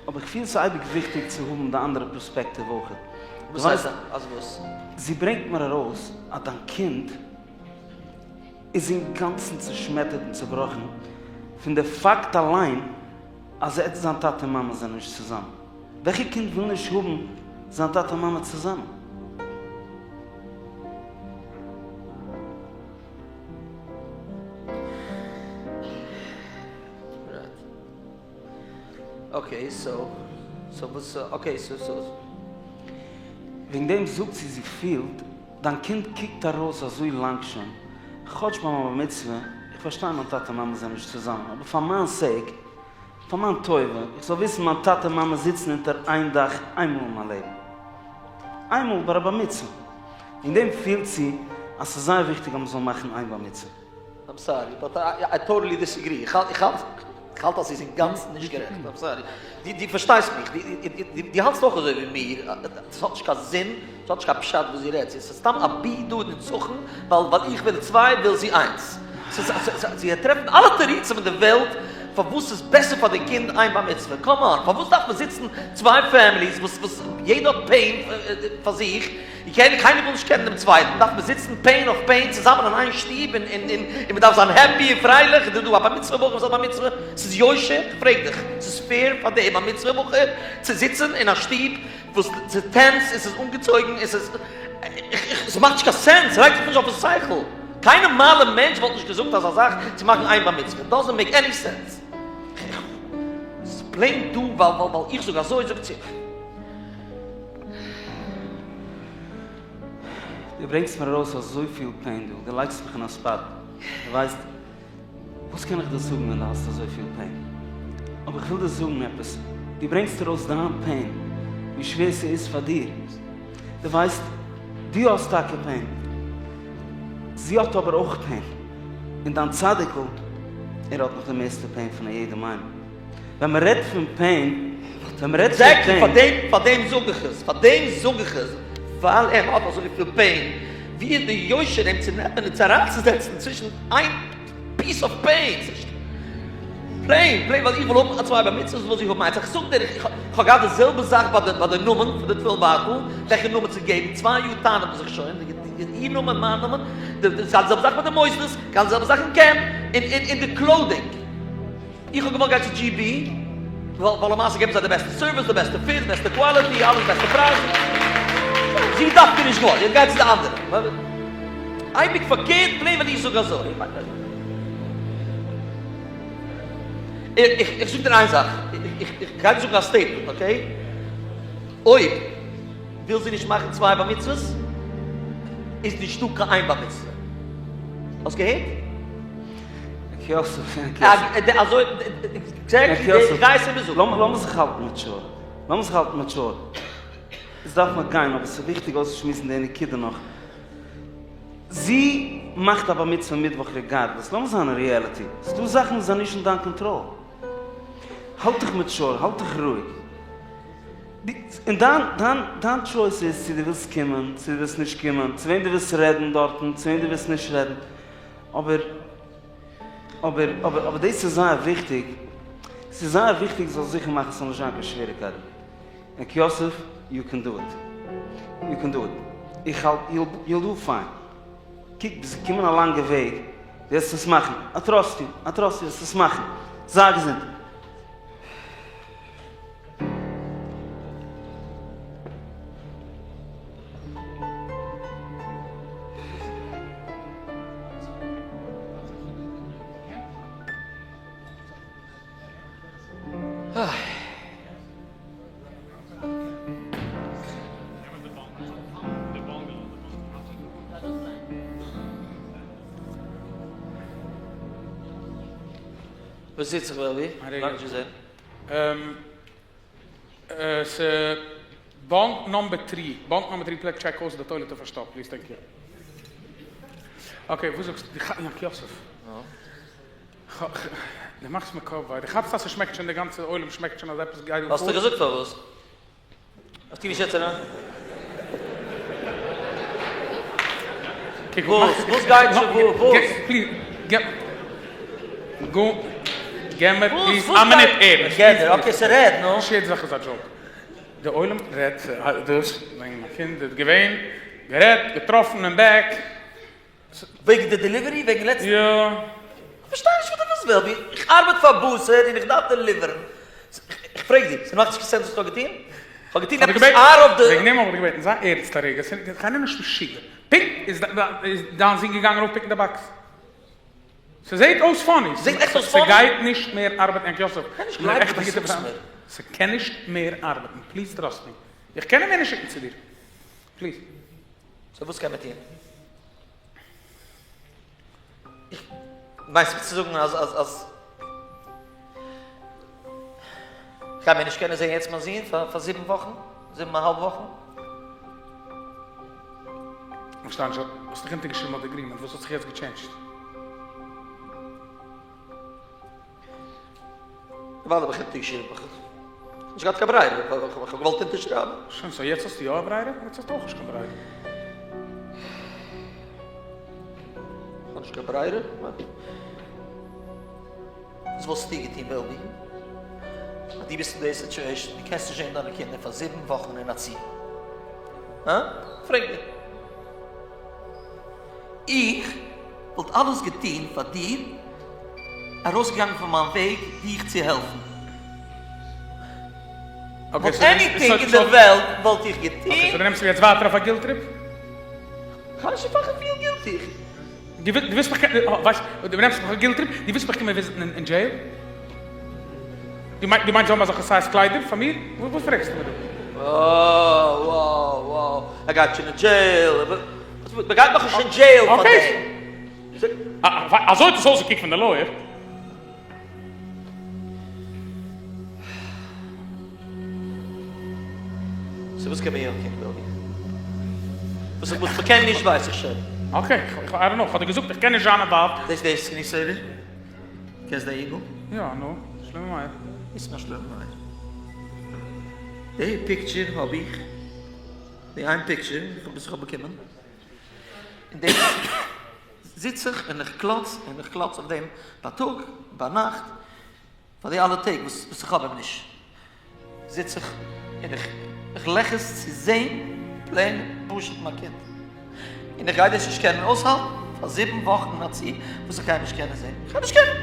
אבער איך פיל ס'איז אייביג וויכטיג צו האבן די אנדערע פערספעקטיוו אויכעט. וואס הייסט אז וואס? זי ברענגט מיר ארויס אז דיין קינד איז אינגאנצן צעשמעטערט און צעבראכן פון די פאקט אליין אז ער זיין טאטע און מאמע זענען נישט צוזאמען. וועלכע קינד וויל נישט האבן זיין טאטע און מאמע צוזאמען? Okay so so וואס okay so so. וועגן דעם זאגט זי זי פילט דיין קינד קוקט ארויס אזוי לאנג שוין, כאטש ביי מיין בר מצוה, איך פארשטיי מיין טאטע מאמע זענען נישט צוזאמען אבער פאר מיין sake, פאר מיין טובה, איך זאל וויסן מיין טאטע מאמע זיצן אונטער איין דאך איינמאל אין מיין לעבן. איינמאל ביי א בר מצוה. וועגן דעם פילט זי אז ס'איז זייער וויכטיג אז מ'זאל מאכן איין בר מצוה. I'm sorry but I totally disagree, איך האלט איך האלט אז זי איז אינגאנצן נישט גערעכט, I'm sorry, דו פארשטייסט מיך, דו האלטסט אויך אזוי ווי מיר, עס האט נישט קיין זין, עס האט נישט קיין פשט וואס זי רעדט, ס'איז סתם אבי דא נצחון, ווייל ווייל איך וויל צוויי וויל זי איינס, זי וועט טרעפן אלע תירוצים אין די וועלט. פארוואס איז בעסער פאר די קינד איין בר מצוה? קאם אן, פארוואס דארף מען זיצן צוויי פעמיליס וואס וואס יעדער האט פעין פאר זיך, און קיינער קיינער וויל נישט קענען דעם צווייטן, דארף מען זיצן פעין אויף פעין צוזאמען אין איין שטוב און און און מען דארף זיין העפי און פרייליך, און דא דא א בר מצוה בחור וואס האט בר מצוה, ס'איז יושר? כ'פרעג דיך, ס'איז פעיר פאר די בר מצוה בחור צו זיצן אין א שטוב וואס ס'איז טענס און ס'איז אנגעצויגן און ס'איז ס'מאכט נישט קיין סענס, ס'לייגט זיך נישט אויפן שכל, קיין נארמאלע מענטש וואלט נישט געזאגט אזא זאך צו מאכן איין בר מצוה, דאזענט מעיק עני סענס. ס'איז פלעין דא ווייל ווייל ווייל איך זאג אזוי זאגט זי. דו ברענגסט מיר ארויס אזויפיל פעין דא, דו לייגסט מיך אין א ספאט, דו ווייסט. וואס קען איך דיר זאגן ווען דו האסט אזויפיל פעין? אבער איך וויל דיר זאגן עפעס, דו ברענגסט ארויס דיין פעין, ווי שווער ס'איז פאר דיר. דו ווייסט, דו האסט טאקע פעין, זי האט אבער אויך פעין, און דיין צדיק'ל, ער האט נאך די מערסטע פעין פון א יעדעם איינעם. ווען מען רעדט פון פעין, ווען מען רעדט פון עקזעקטלי, פעין. פאר דעם, פאר דעם זאג איך עס, פאר דעם זאג איך עס, ווייל ער האט אזויפיל פעין, ווי איז די יושר אים צו נעמען און צו אריינצוזעצן צווישן איין פיס אוו פעין, ס'נישט פלעין, פלעין ווייל איך וויל האבן א צוויי בר מצוות וויל זי האבן איינס, איך זאג דיר, איך האב געהאט די זעלבע זאך ביי די ביי די נאמען פון די תפילין בייטל, וועלכע נאמען צו געבן, צוויי יאר טענה'ט מען זיך שוין, איר נאמען, מיין נאמען, די זעלבע זאך ביי די מוסדות, די זעלבע זאך אין קעמפ, און און די קלאודינג. איך האב געוואלט גיין צו GB, ווייל למעשה געבן זיי די בעסטע סערוויס, די בעסטע פיט, די בעסטע קוואליטי, אלעס בעסטע פרייזן. זי האט דווקא נישט געוואלט, זי האט געגאנגען צו די אנדערע. אייביג פארקערט, פלעין ווייל איך זאג אזוי. איך זאג דיר איין זאך, איך גיי דיר זאגן א סטעיטמענט, אקעי? אויב וויל זי נישט מאכן צוויי בר מצוות, איז נישטא קיין איין בר מצוה. האסט געהערט? יוסף, יוסף. אזוי, עקזעקטלי, די גייסט איבער זאגן. לאמיר זיך האלטן מעטשור. לאמיר זיך האלטן מעטשור. עס דארף נאך גיין, אבער ס'איז וויכטיג אויסצושמועסן די נקודה נאך. זי מאכט א בר מצוה מיטוואך ריגארדלעס. לאמיר זיין אין ריעליטי. ס'דא זאכן וואס זענען נישט אין דיין קאנטראל. האלט דיך מעטשור, האלט דיך רואיג. און דיין, דיין, דיין טשויס איז צו דו ווילסט קומען, צו דו ווילסט נישט קומען, צו וועם דו ווילסט רעדן דארטן, צו וועם דו ווילסט נישט רעדן. אבער אבער אבער אבער דאס איז זייער וויכטיג, ס'איז זייער וויכטיג זאלסט זיכער מאכן ס'זאל נישט זיין קיין שוועריקייטן, ענק יוסף יו קען דו איט, יו קען דו איט, איך האלט יו וויל דו פיין, קוק ביסט געקומען א לאנגע וועג, וועסט עס מאכן, איי טראסט יו, איי טראסט יו וועסט עס מאכן, זיי געזונט. וואס טוט זיך וועלווי? לאנג נישט געזען. באנק נאמבער טרי, באנק נאמבער טרי פלעג טשעק אויס די טוילעט איז פארשטאפט פליז טענק יו. אקעי וואס זאגסטו די יענקי יוסף. די מאכסט מיר קאפ וויי, די כאפסט אז ס'שמעקט שוין די גאנצע עולם שמעקט שוין אז עפעס גייט דא פאר. האסטו געזאגט פארוואס? האסטו נישט יעצט אריין? וואס? וואס גייט שוין וואו? וואס? פליז געב געב מיר פליז א מינוט ערנסט. געב אקעי ס'רעד נו. נישט יעדע זאך איז א דזשאוק. די עולם רעדט דאס וועגן מיין קינד איז געווען גערעדט געטראפן אין בעק. וועגן די דעליווערי? וועגן לעצטן? יא. איך פארשטיי נישט וואס דו ווילסט וועלווי, איך ארבעט פאר בוסער און איך דארף דעליווערן. איך פרעג דיר, ס'מאכט נישט קיין סענס וואס איך האב געטון? איך האב געטון עפעס אאוט אוו די. וועגן דעם האב איך געבעטן, זיי ערנסט א רגע, ס'איז קיינער נישט משוגע. פונקט איז דיין זון געגאנגען אויפפיקן די באקס. ס'זעהט אויס פאני. ס'זעהט עכט אויס פאני? ס'גייט נישט מער ארבעטן יענקי יוסף. כ'קען נישט גלייבן וואס דו זאגסט מיר. ס'קען נישט מער ארבעטן, פליז טראסט מי. איך קען אים מער נישט שיקן צו דיר. פליז. סאו וואס קען מען טון? איך מיינסט מיר צו זאגן אז אז אז כ'גיי מער נישט קענען זעהן יעצט מיין זון פאר פאר זיבן וואכן? זיבן א האלב וואכן? כ'פארשטיי נישט, האסט דאך אונטערגעשריבן אויף די אגרימענט, וואס האט זיך יעצט געטשעינדזשט? אוודאי האב איך אונטערגעשריבן, איך האב נישט געהאט קיין ברירה, איך האב געוואלט אונטערשרייבן. שוין, סאו יעצט האסטו יא א ברירה? יעצט האסטו אויך נישט קיין ברירה. איך האב נישט קיין ברירה? וואס וואלסטו געטון וועלווי? אז דו ביסט אין די situation, דו קענסט נישט זען דיינע קינדער פאר זיבן וואכן אין א צי. הא? פרעג דיר. איך וואלט אלעס געטון פאר דיר, ארויסגעגאנגען פון מיין וועג דיך צו העלפן. וואלט anything אין די וועלט וואלט איך געטון. okay, so דו נעמסט מיר יעצט ווייטער אויף א guilt trip? כ'האב נישט fucking feel guilty. דו ווילסט מיך ווייסט, דו נעמסט מיך אויף א guilt trip? דו ווילסט מיך קומען visit ן אין jail? דו מיינסט זיי האבן אזעלכע size קליידער פאר מיר? וואס פרעגסטו מיר דא? wow wow wow, ער גייט שוין אין jail, מען גייט נאכנישט אין jail פאר דעם. okay. אזוי האט עס אויסגעקוקט פון די lawyer. so וואס קען מען יא טון וועלווי? וואס וואס מ'קען נישט ווייס איך שוין. okay, I don't know, כ'האב דיר געזאגט איך קען נישט זיין involved. דאס דאס screen saver? קענסט די אינגל? יא, נו, שלמה מאיר. איז נאר שלמה מאיר. די picture האב איך, די איין picture וואס איך האב באקומען, און דאס זיץ איך און איך קלאץ און איך קלאץ אויף דעם בייטאג, ביינאכט, פאר די אלע טעג וואס איך האב אים נישט, זיץ איך און איך איך לעכעץ צו זען plain פשוט מיין קינד, און איך גיי דאס נישט קענען אויסהאלטן פאר זיבן וואכן א צי וואס איך גיי נישט קענען זען, איך גיי נישט קענען.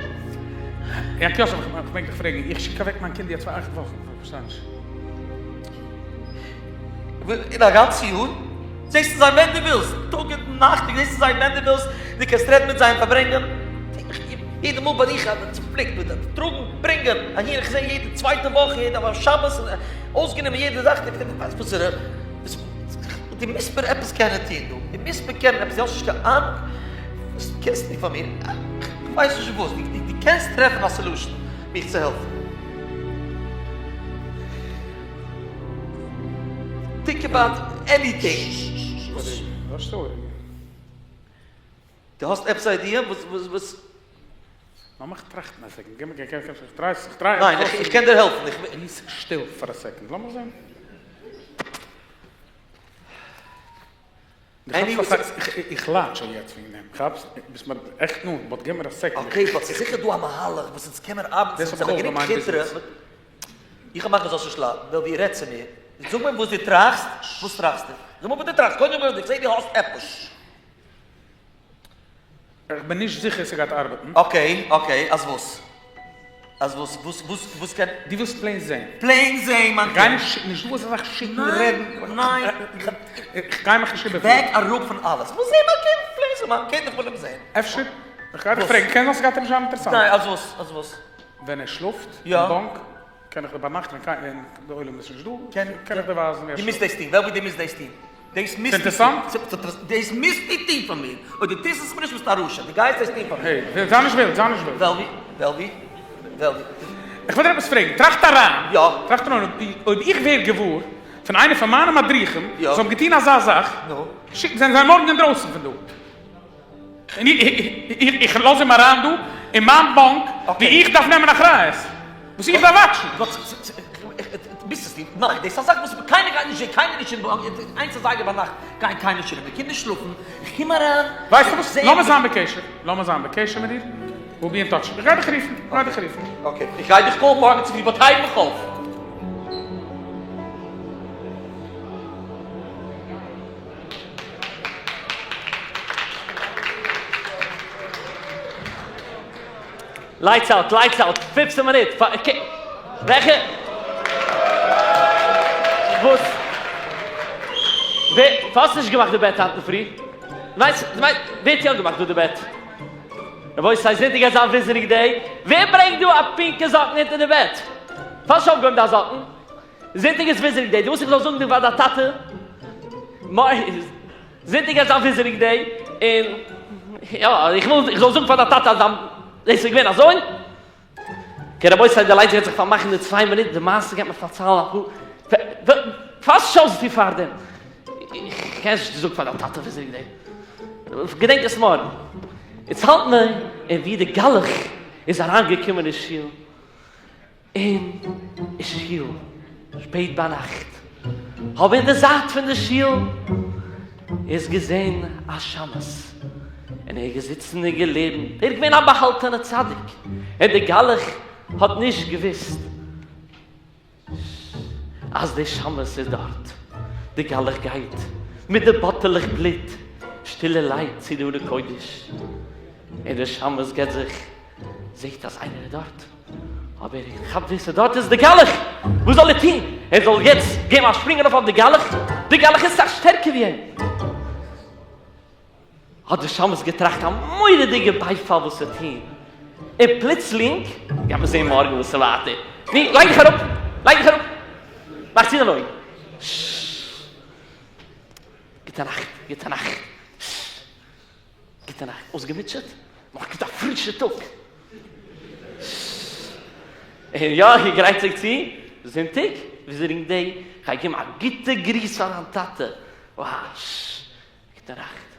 יענקי יוסף, איך מעג דיך פרעגן, איך שיק אוועק מיין קינד יעצט פאר אכט וואכן, איך פארשטיי נישט. אין א גאנץ יאר זעסטו זיי ווען דו ווילסט, טאג און נאכט, דו זעסט זיי ווען דו ווילסט, דו קענסט רעדן מיט זיי און פארברענגען, יעדע מאל בין איך צופליקט מיט טראגן, ברענגען, אהין, איך זע יעדע צווייטע וואך, יעדע שבת, אויסגענומען יעדע זאך, דו מוזט מיר עפעס קענען טון דא, דו מוזט מיר קענען עפעס, דו האסט נישט קיין אהנונג וואס דו קענסט טון פאר מיר, איך ווייס נישט וואס, דו קענסט טרעפן א solution מיך צו העלפן. Think about anything. דו האסט עפעס idea וואס וואס וואס? לאמיך טראכטן א second, גיב מיר איך try איך try. ניין איך קען דיר העלפן איך. ביז שטיל פאר א second לאמיך זען. איך לייד שוין יעצט וועגן דעם, כאפסט? ביסט מיר עכט נאנט, but גיב מיר א second. Okay, but ס'איז זיכער דא א מהלך וואס אונז קען מיר ארבעטן, אונז זעמיר גענוג כיטרע. איך האב מאכן זאלסט נישט ליידן, וועלווי רעד צו מיר, זאג מיר וואס דו טראכסט, וואס טראכסטו? זאג מיר וואס דו טראכסט, קודם איך זעה דו האסט עפעס. איך בין נישט זיכער ס'גייט ארבעטן. Okay okay, אז וואס? אז וואס? וואס וואס וואס קען. דו ווילסט plain זעהן. Plain זעהן מיין קינד. גיי נישט, נישט דא אזא זאך שיקן רעדן. ניין ניין. איך גיי מיך נישט איבערפירן. Back אראפ פון אלעס. כ'וויל זעהן מיין קינד, plain זעהן מיין קינד, איך וויל אים זעהן. אפשר, איך גיי דיך פרעגן, קען זיין ס'גייט דיר נישט זיין אינטערעסאנט. ניין, אז וואס? אז וואס? ווען ער שלאפט אין bunk, קען איך דיר ביינאכט ווען די עולם איז נישט דא, קען איך דיר ווייזן ווי ער דו מוזט שלאפט. דאס טון, וועלווי דו מוזט דאס טון. דאס מוזטו טון. דאס מוזטו טון פאר מיר. אויב דו טוסט עס מיר נישט ביסטו א רשע. דו גייסט דאס טון פאר מיר. Hey, זיי נישט ווילד, זיי נישט ווילד. וועלווי, וועלווי, וועלווי. איך וויל דיר עפעס פרעגן. טראכט אריין. יא. טראכט אריין, אויב איך ווער געוואר פון איינער פון מיינע מדריכים, יא. זיי האבן געטון אזא זאך, נו. שיקן זענען זיי מארגן אינדרויסן פון דא. און איך לאז אים אריין דא אין מיין bunk ווי איך דארף נעמען אחריות, וואס איך דארף watch ן. ביסט עס נישט, ניין, דאס איז א זאך וואס קיינער גייט נישט זען, קיינער נישט אין bunk, איינס אזייגער ביינאכט גייען קיינער נישט ארום, די קינדער שלאפן, איך קום אריין, ווייסטו וואס, לאמיר זיין בקשר, לאמיר זיין בקשר מיט דיר, we'll be in touch, איך גיי דיך רופן, איך גיי דיך רופן. Okay, איך גיי דיך call ן מארגן צופרי, but הייב מיך אויף. Lights out, lights out, פופצן מינוט, וועלכע, וואס, ווער, פארוואס האסטו נישט געמאכט די בעט היינט אינדערפרי? ווייסט, ווער האט יא געמאכט דא די בעט? רבותי, זונטאג גייט זיין visiting day, ווער ברענגט דא א pink ע זאקן אונטער די בעט? פארוואס נישט אויפגעהויבן דיין זאקן? זונטאג איז visiting day, דו ווילסט איך זאל זאגן דיר פאר דיין טאטע? זונטאג גייט זיין visiting day, און יא, איך וויל איך זאל זאגן פאר דיין טאטע אז דיין דאס איז געווען אזוי? Okay רבותי, די lights גייט זיך פארמאכן אין צוויי מינוט, די מעשה גייט מען פארציילן אפאר, פארוואס שאלסטו פארדעם? איך קען נישט זאגן פאר דיין טאטע visiting day, געדענק עס מארגן. יעצט האלט מען אין ווי די גלח איז אריינגעקומען אין שול, אין שול שפעט ביינאכט האב אין די זייט פון די שול איז געזען א שמש און ער איז געזיצן און געלערנט, ער איז געווען א באהאלטענע צדיק. און די גלח האט נישט געוויסט אז די שמש איז דארט. די גלח גייט מיט די באטעלעך בלוט שטילערהייט צו די ארון קודש, און די שמש געט זיך זעט אז איינער איז דארט, אבער ער כאפט ווער ס'איז דארט איז די גלח! וואס זאל ער טון? ער זאל יעצט געבן א שפרינג ארויף אויף די גלח? די גלח איז סאך שטערקער ווי אים! האט די שמש געטראכט א מורא'דיגע בייפאל וואס צו טון, און פלוצלינג, גייט מען זען מארגן וואס איז ווייטער, נו, לייג דיך אראפ, לייג דיך אראפ, מאך צו דיין אויגן, ששש, גוטע נאכט, גוטע נאכט, ששש, גוטע נאכט, אויסגעמוטשעט? מארגן קומט א פרישע טאג, ששש, און יא, ער גרייט זיך צו, זונטאג, visiting day, כ'גיי געבן א גוטע גריס פאר מיין טאטע, וואו, ששש. גוטע נאכט.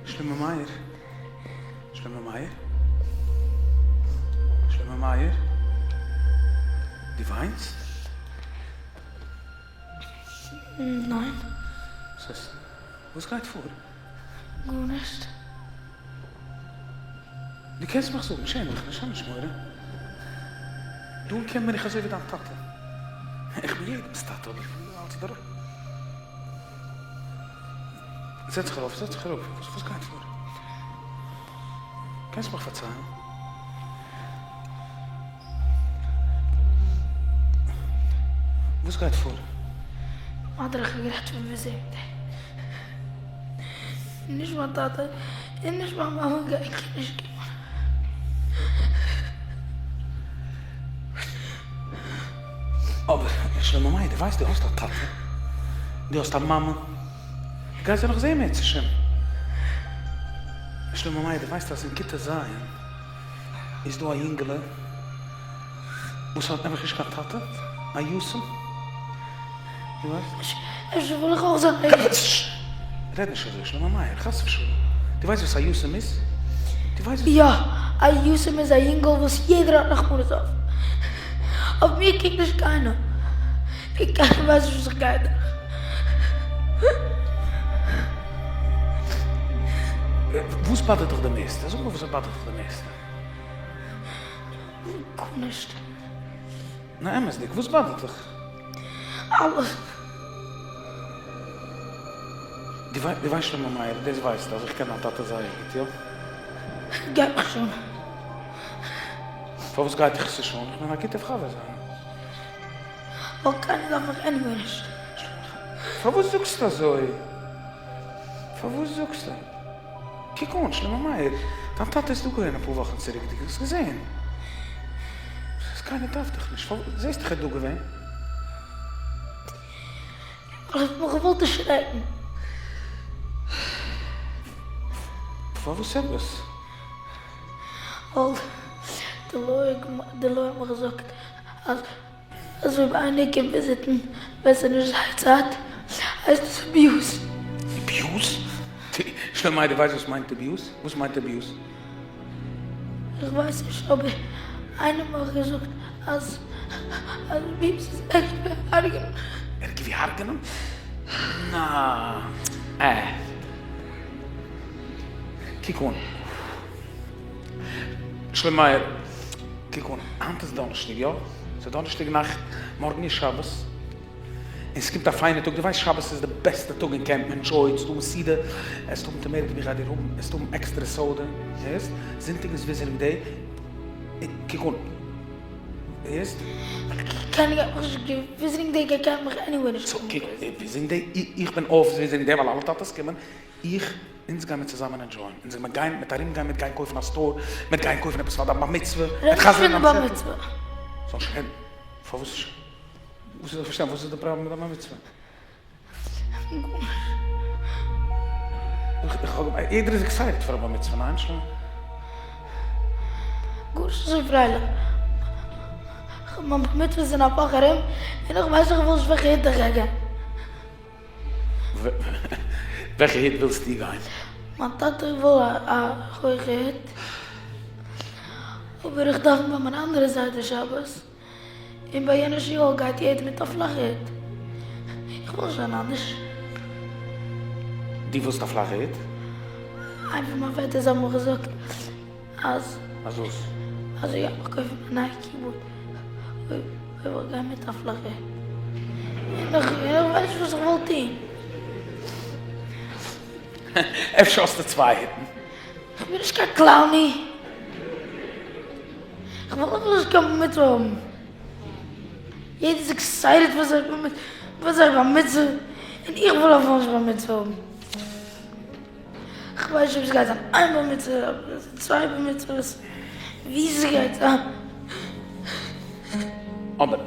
שלמה מאיר, שלמה מאיר, שלמה מאיר, דו וויינסט? ניין. וואס הייסט? וואס גייט פאר? גארנישט. דו קענסט מיך זאגן, שעם דיך נישט, האב נישט מורא. דא קען מען דיך אזוי ווי דיין טאטע. איך בין יעדעמ'ס טאטע, אבער איך בין אלץ דער. זעץ זיך ארויף, זעץ זיך אראפ, וואס גייט פאר? קענסט מיך פארציילן? וואס גייט פאר? אדער איך האב גערעדט פון visiting day. נישט מיין טאטע און נישט מיין מאמע גייען נישט קומען. אבער שלמה מאיר דו ווייסט דו האסט א טאטע, דו האסט א מאמע, דו גייסט זיי נאך זעהן מערצעשעם. שלמה מאיר דו ווייסט אז אין כיתה ז' איז דא א יונגעלע וואס האט נעבעך נישט קיין טאטע, א יתום, דו ווייסט? אפשר וויל איך אויך זיין א יתום. רעד נישט אזוי שלמה מאיר, חס ושלום, דו ווייסט וואס א יתום איז? דו ווייסט וואס. יא, א יתום איז א יונגעל וואס יעדער האט רחמנות אויף. אויף מיר קוקט נישט קיינער. און קיינער ווייסט נישט וואס איך גיי דורך. וואס באדערט דיך די מערסטע? זאג מיר וואס באדערט דיך די מערסטע. גארנישט. נאר אמת'דיג, וואס באדערט דיך? אלעס. דו ווייסט שלמה מאיר, דאס ווייסטו אז איך קען דיין טאטע זייער גוט, יא? גייט מיך שוין. פארוואס גייט דיך עס נישט אן? איך בין א גוטער חבר זיינער. ווייל קיינער דארף מיך anyway נישט. פארוואס זאגסטו אזוי? פארוואס זאגסטו? קוק אן, שלמה מאיר, דיין טאטע איז דא געווען אפאר וואכן צוריק, דו האסט געזען? ס'איז קיינער דארף דיך נישט, פארוואס זעסט דאך ער איז דא געווען? ווייל איך האב מיך געוואלט דערשרעקן. פארוואס עפעס? ווייל די לויער האט מיך געזאגט אז אז אויב איינער קומט וויזיטן ווען ס'איז נישט זייער צייט הייסט עס abuse. Abuse? שלמה דו ווייסט וואס מיינט abuse? וואס מיינט abuse? איך ווייס נישט אבער איינער האט מיך געזאגט אז אז abuse איז ערגער ווי הרג'נען. ערגער ווי הרג'נען? נא. אה. קוק אן. שלמה קוק אן, היינט איז דאנערשטאג, יא? ס'איז דאנערשטאג נאכט, מארגן איז שבת, און ס'קומט א פיינע טאג, דו ווייסט שבת איז די בעסטע טאג אין קעמפ, מען ענדשויט, ס'דא מסיבה, עסט האבן טאמעיטא איך גיי דיר האבן, עסט האבן עקסטערע סאדע, הערסט? זונטאג איז וויזיטינג דעי, קוק אן, הערסט? קיינער גייט מיך נישט וויזיטינג דעי גייט קיינער מיך עניוועי נישט סאו קומען קוק, וויזיטינג דעי, איך בין אויף וויזיטינג דעי ווייל אלע טאטעס קומען, איך, אונז גיימיר צוזאמען ענדשויען, אונז גיימיר גיין, מ'עט ארום גיין, מ'עט גיין קויפן א סטאר, מ'עט גיין קויפן עפעס פאר דיין בר מצוה, רעד נישט פון די בר מצוה. זאל נישט רעדן? פארוואס? וואס איז איך פארשטיי וואס איז די פראבלעם מיט דיין בר מצוה? גארנישט. יעדער איז עקסייטעד פאר א בר מצוה, ניין? שוין. גארנישט אזוי פרייליך. מיין בר מצוה איז אין א וואך ארום, און איך ווייס איך וויל נישט וועלכע הוט איך גיי גיין. וועלכע הוט ווילסטו גיין? מיין טאטע וויל א הויכע הוט, אבער איך דאוון ביי מיין אנדערע זיידע שבת. און ביי יענע שיעור גייט יעדער מיט א פלאכע הוט. איך וויל נישט זיין אנדערש. דו ווילסט א פלאכע הוט? איינער פון מיין פעטערס האבן מיר געזאגט אז. אז וואס? אז איך גיי מיך קויפן א נייע keyboard אויב איך גיי מיט א פלאכע הוט. און איך ווייס נישט וואס איך וואלט טון. אפשר האסטו צוויי הוטן? איך בין נישט קיין קלאוני. איך וויל נאך נישט קיין בר מצוה האבן. יעדער איז excited פאר זייער בר מצוה, פאר זייער בר מצוה, און איך וויל אפילו נישט בר מצוה האבן. איך ווייס נישט אויב עס גייט זיין איין בר מצוה, אדער צוויי בר מצוות, ווי ס'גייט זיין. אבער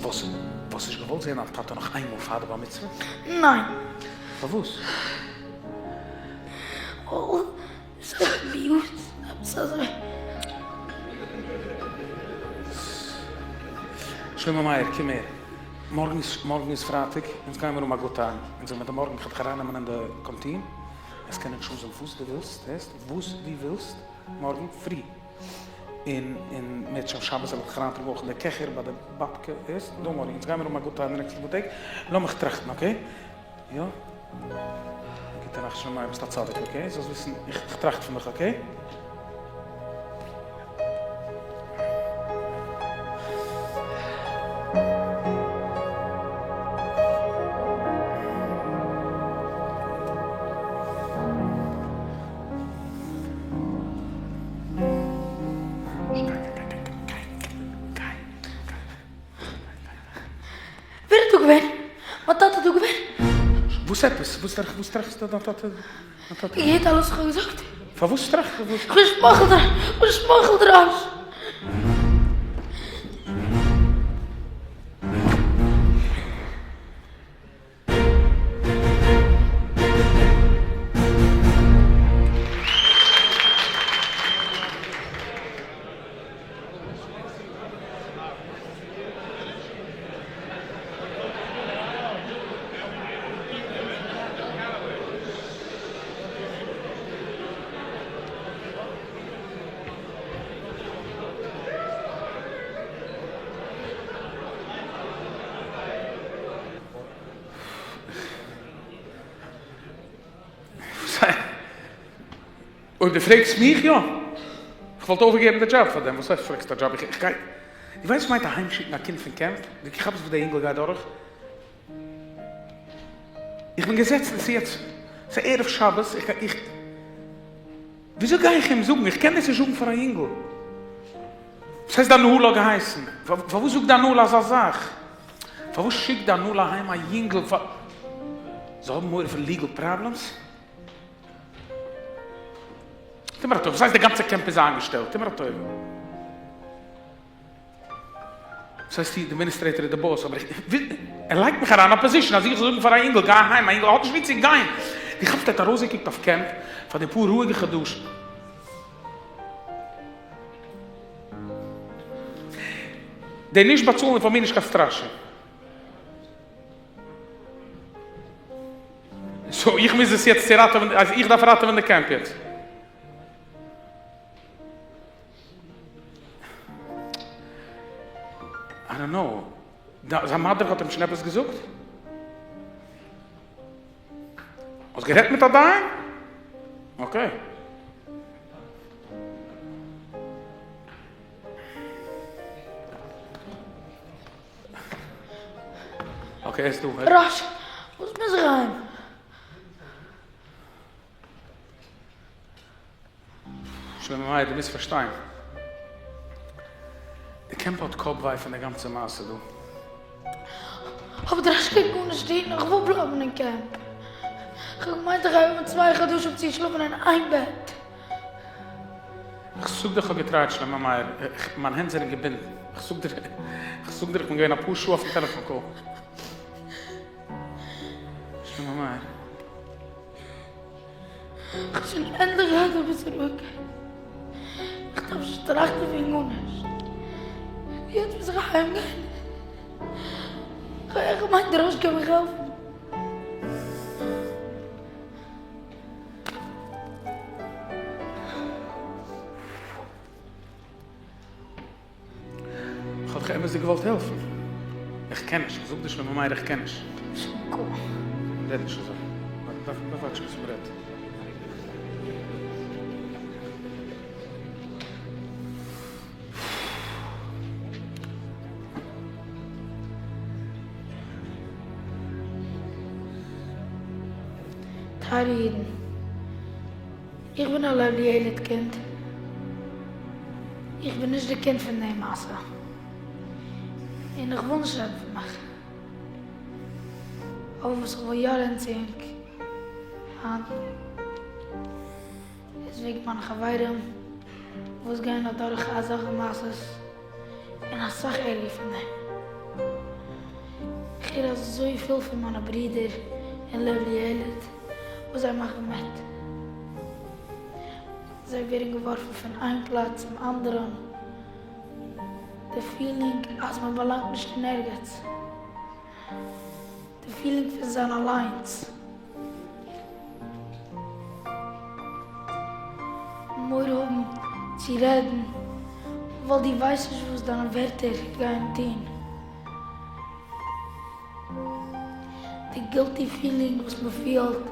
וואס, וואלסט נישט געוואלט זען דיין טאטע נאך איינמאל פאר די בר מצוה? ניין. פארוואס? ווייל ס'איז מיאוס, עפעס אזוי. שלמה מאיר, קום הער. מארגן איז, מארגן איז פרייטאג, אונז גיימיר האבן א good time. אונז גיימיר דיר מארגן, כ'וועל דיך ארייננעמען אין די קאנטין, עסט קענען choose ן וואס דו ווילסט, הערסט? וואס דו ווילסט, מארגן פרי. און, און מערטשעם שבת וועל איך דיך אריינטראגן אויך אין די קעכער ביי די באבקע, הערסט? don't worry, אונז גיימיר האבן א good time די נעקסטע פאר טעג. לאמיך טראכטן, okay? יא? גוטע נאכט שלמה, ביסט א צדיק okay? זאלסט וויסן איך טראכט פון דיך okay? ווער איז דא געווען? מיין טאטע איז דא געווען? וואס עפעס? וואס טראכסטו דיין טאטע? געהערט אלעס וואס איך האב געזאגט? פארוואס טראכסטו? איך בין שמאכל דראש! איך בין שמאכל דראש! אויב דו פרעגסט מיך, יא. איך וואלט אויפגעגעבן די דזשאב פאר דעם. וואס הייסט פרעגסט א דזשאב? איך גיי. דו ווייסט וואס מיינט אהיימשיקן א קינד פון קעמפ? דו כאפסט וואס דער אינגל גייט דורך? איך בין געזעצן, ס'איז יעצט, ס'איז ערב שבת, איך גיי, איך. וויאזוי גיי איך אים זאגן? איך קען דאס נישט זאגן פאר א יונגל. וואס הייסט די הנהלה האט געהייסן? פארוואס זאגט די הנהלה אזא זאך? פארוואס שיקט די הנהלה אהיים א יונגל פאר. זיי האבן מורא פון legal problems? טו מיר א טובה, וואס הייסט די גאנצע קעמפ איז איינגעשטעלט? טו מיר א טובה. וואס הייסט די administrator איז די boss? אבער איך וויל, ער לייגט מיך אריין אין א position אז איך זאל זאגן פאר א אינגל גיי אהיים, א אינגל האט נישט וואו צו גיין. דו כאפסט ער האט ארויסגעקוקט אויף קעמפ פאר די פאר רואיגע חדשים. די נישט באצאלן איז פאר מיר נישט קיין סטראשע. so איך מוז עס יעצט צו ראטעווען, אז איך דארף ראטעווען די קעמפ יעצט. I don't know. זיין mother האט אים שוין עפעס געזאגט? האסט גערעדט מיט א דיין? okay. Okay, ער איז דא. דראש, וואס מוז איך אהיים? שלמה מאיר, דו מוזט פארשטיין. די קעמפ האט קאפ וויי פון די גאנצע מעשה דא. אבער דראש קען גארנישט טון, איך וויל בלייבן אין קעמפ. איך האב געמיינט איך גיי האבן צוויי חדשים צו שלאפן אין איין בעט. איך זאג דיר איך האב געטרייט שלמה מאיר, מיין הענט זענען געבינדן, איך זאג דיר, איך זאג דיר איך בין געווען אפאר שעה אויפן טעלעפאן call. שלמה מאיר. איך האב שוין ענדליך געהאט אביסל רואיגקייט, איך דארף נישט טראכטן פון גארנישט, יעצט מוז איך אהיים גיין, איך האב געמיינט דער ראש קען מיך העלפן. איך האב דיך אמת'דיג געוואלט העלפן. איך קען נישט, איך זאג דיר שלמה מאיר איך קען נישט. רעד נישט אזוי. מ'דארף וואטשן וואס מ'רעדט. טייערע אידן, איך בין א לב לילד קינד, איך בין נישט די קינד פון די מעשה, און איך וויל נישט רעדן פון מיך, אבער וואס איך וויל יא רעדן צו ענק היינט, איז וועגן מיינע חברים וואס גייען אדורך אזעלכע מעשות, און אסאך ערגער פון דעם. איך הער אזויפיל פון מיינע ברידער אין לב לילד וואס זיי מאכן מיט. זיי ווערן געווארפן פון איין פלאץ צום אנדערן, די feeling אז מען באלאנגט נישט אין ערגעץ, די feeling פון זיין אליינס. מורא האבן צו רעדן ווייל דו ווייסט נישט וואס דיינע ווערטער גייען טון. די guilty feeling וואס מען פילט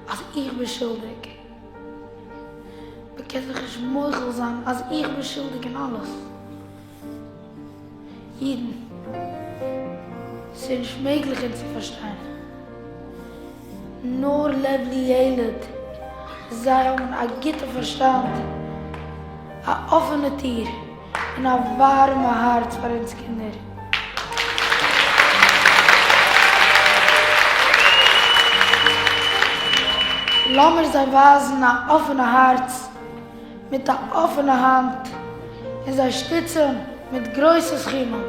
אז איך בין שולדיג. מען קען זיך נישט מוחל זיין אז איך בין שולדיג אין אלעס. אידן, ס'איז נישט מעגליך אונז צו פארשטיין. נאר לב לילד, זיי האבן א גוטע פארשטאנד, א אפענע טיר, און א ווארעמע הארץ פאר אונז קינדער. לאמיר זיי ווייזן א אפענע הארץ מיט א אפענע האנט און זיי שטיצען מיט גרויסע סכומים.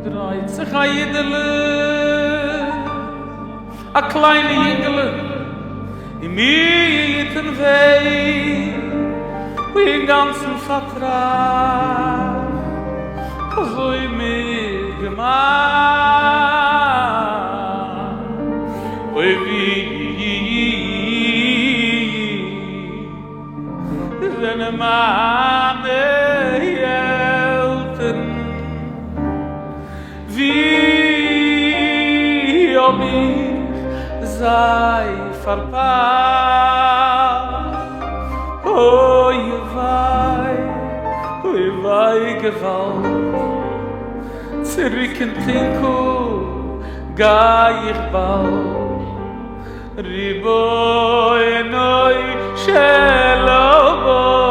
דרייט זיך א אידעלע, א קליינע יונגעלע, אינמיטן וועג, אינגאנצן פארטראכט, אזוי מיט געמאכט, אוי ווי זענען מיינע עלטערן, ווי האב איך זיי פארפאסט? אוי וויי, אוי וויי געוואלד, צוריק אין טונקל גיי איך באלד, ריבונו של עולם.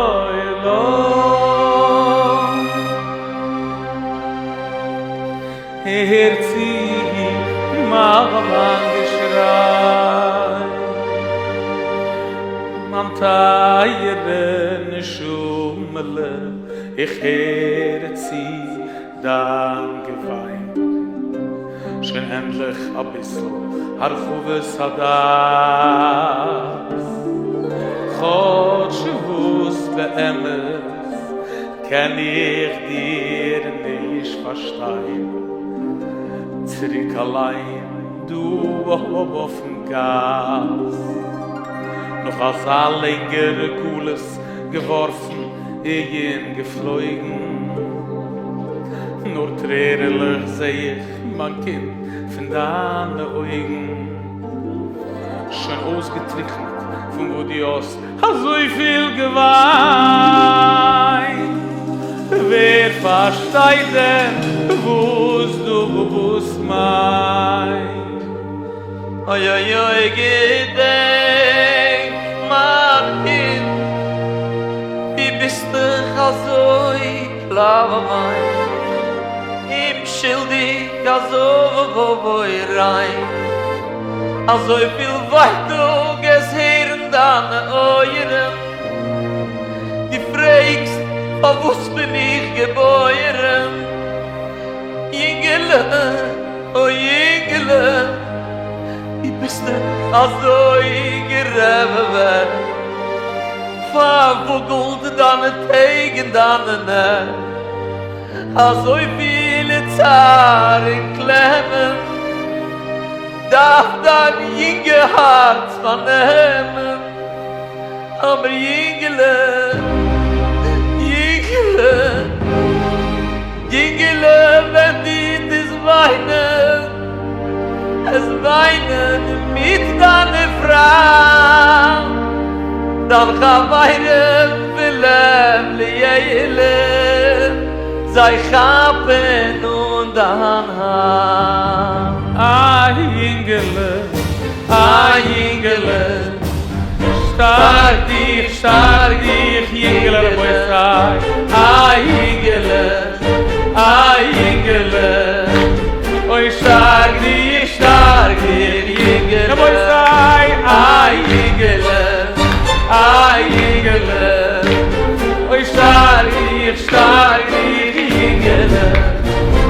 הער צו מיין געשריי, מיין טייערע נשמה'לע, איך הער צו דיין געוויין. שוין. ענדליך אביסל הרחבת הדעת, כאטש וואס באמת קען איך דיר נישט פארשטיין, צוריק אליין דא אויפן גאס, נאך אזא לענגערע גלות געווארפן און געפלויגן, נאר טרערעלעך זע איך מיין קינד פון דיינע אויגן, שוין אויסגעטריקנט פון וואס דו האסט אזויפיל געוויינט, ווער פארשטייט דען וואס דאס מיינט? אוי אוי אוי געדענק מיין קינד, דו ביסט דאך אזוי קליין, אומשולדיג אזוי ריין, אזויפיל ווייטאג עס הערן דיינע אויערן, דו פרעגסט פארוואס בין איך געבוירן, יונגעלע אוי יונגעלע, דו ביסט דאך אזוי גערעוועוועט, פארוואגלט דיינע טעג און דיינע נעכט, אזויפיל צער און קלעמען, דארף דיין יונגע הארץ פארנעמען, אבער יונגעלע, יונגעלע, יונגעלע ווען דו טוסט וויינען, עס וויינען מיט דיינע פריינט, דיין חברים פון לב לילד, זיי כאפן אן דיין האנט. א יונגעלע, א יונגעלע, שטארק דיך, שטארק דיך, יונגעלע רבותי, א יונגעלע, א יונגעלע, אוי שטארק דיך, שטארק דיך, יונגעלע, רבותי, א יונגעלע, א יונגעלע, אוי שטארק דיך, שטארק דיך, יונגעלע,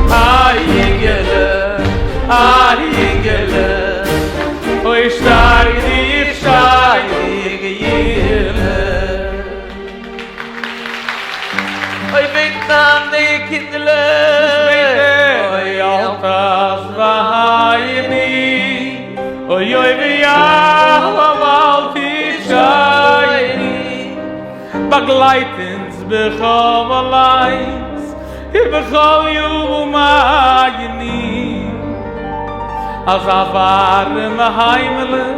א יונגעלע, א יונגעלע, אוי שטארק דיך, שטארק דיך, יונגעלע. אוי בעט דיינע קינדערלעך, אוי אל תעזבני, אוי אוי ואל תטשני, באגלייט אונז בכל עת ובכל ימינו, אזא ווארעמע היימעלע,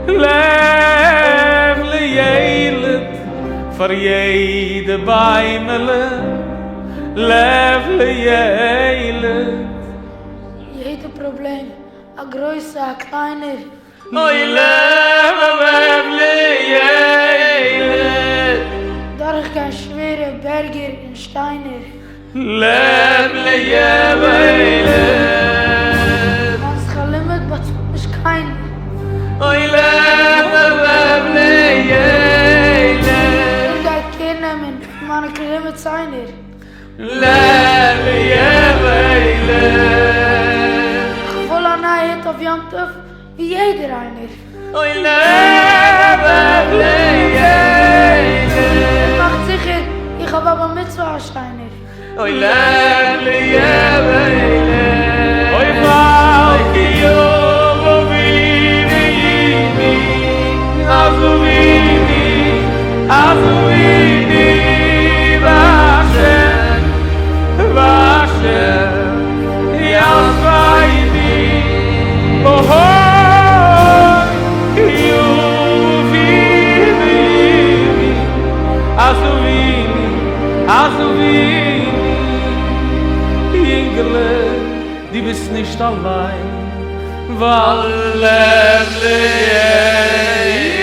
לב לילד, פאר יעדע ביימעלע, לב לילד. יעדע פראבלעם, א גרויסע א קליינער. אוי לב לב לילד. דורכגיין שווערע בערגער און שטיינער. לב לילד. מיין שכר לימוד באצאלט נישט קיינער. אוי לב לב לילד. ווער גייט קער נעמען פון מיינע קרומע ציינער? לב לילד. כ'וויל א נייע הוט אויף יום טוב ווי יעדער איינער. אוי לב לב לילד. און מאכט זיכער איך האב א בר מצוה א שיינער. אוי לב לילד. אוי ווייל כי יבוא אבי ואמי עזוביני עזוביני והשם והשם יעזבני אוי כי יבוא אבי ואמי עזוביני עזוביני יונגעלע דו ביסט נישט אליין ווייל לב לילד.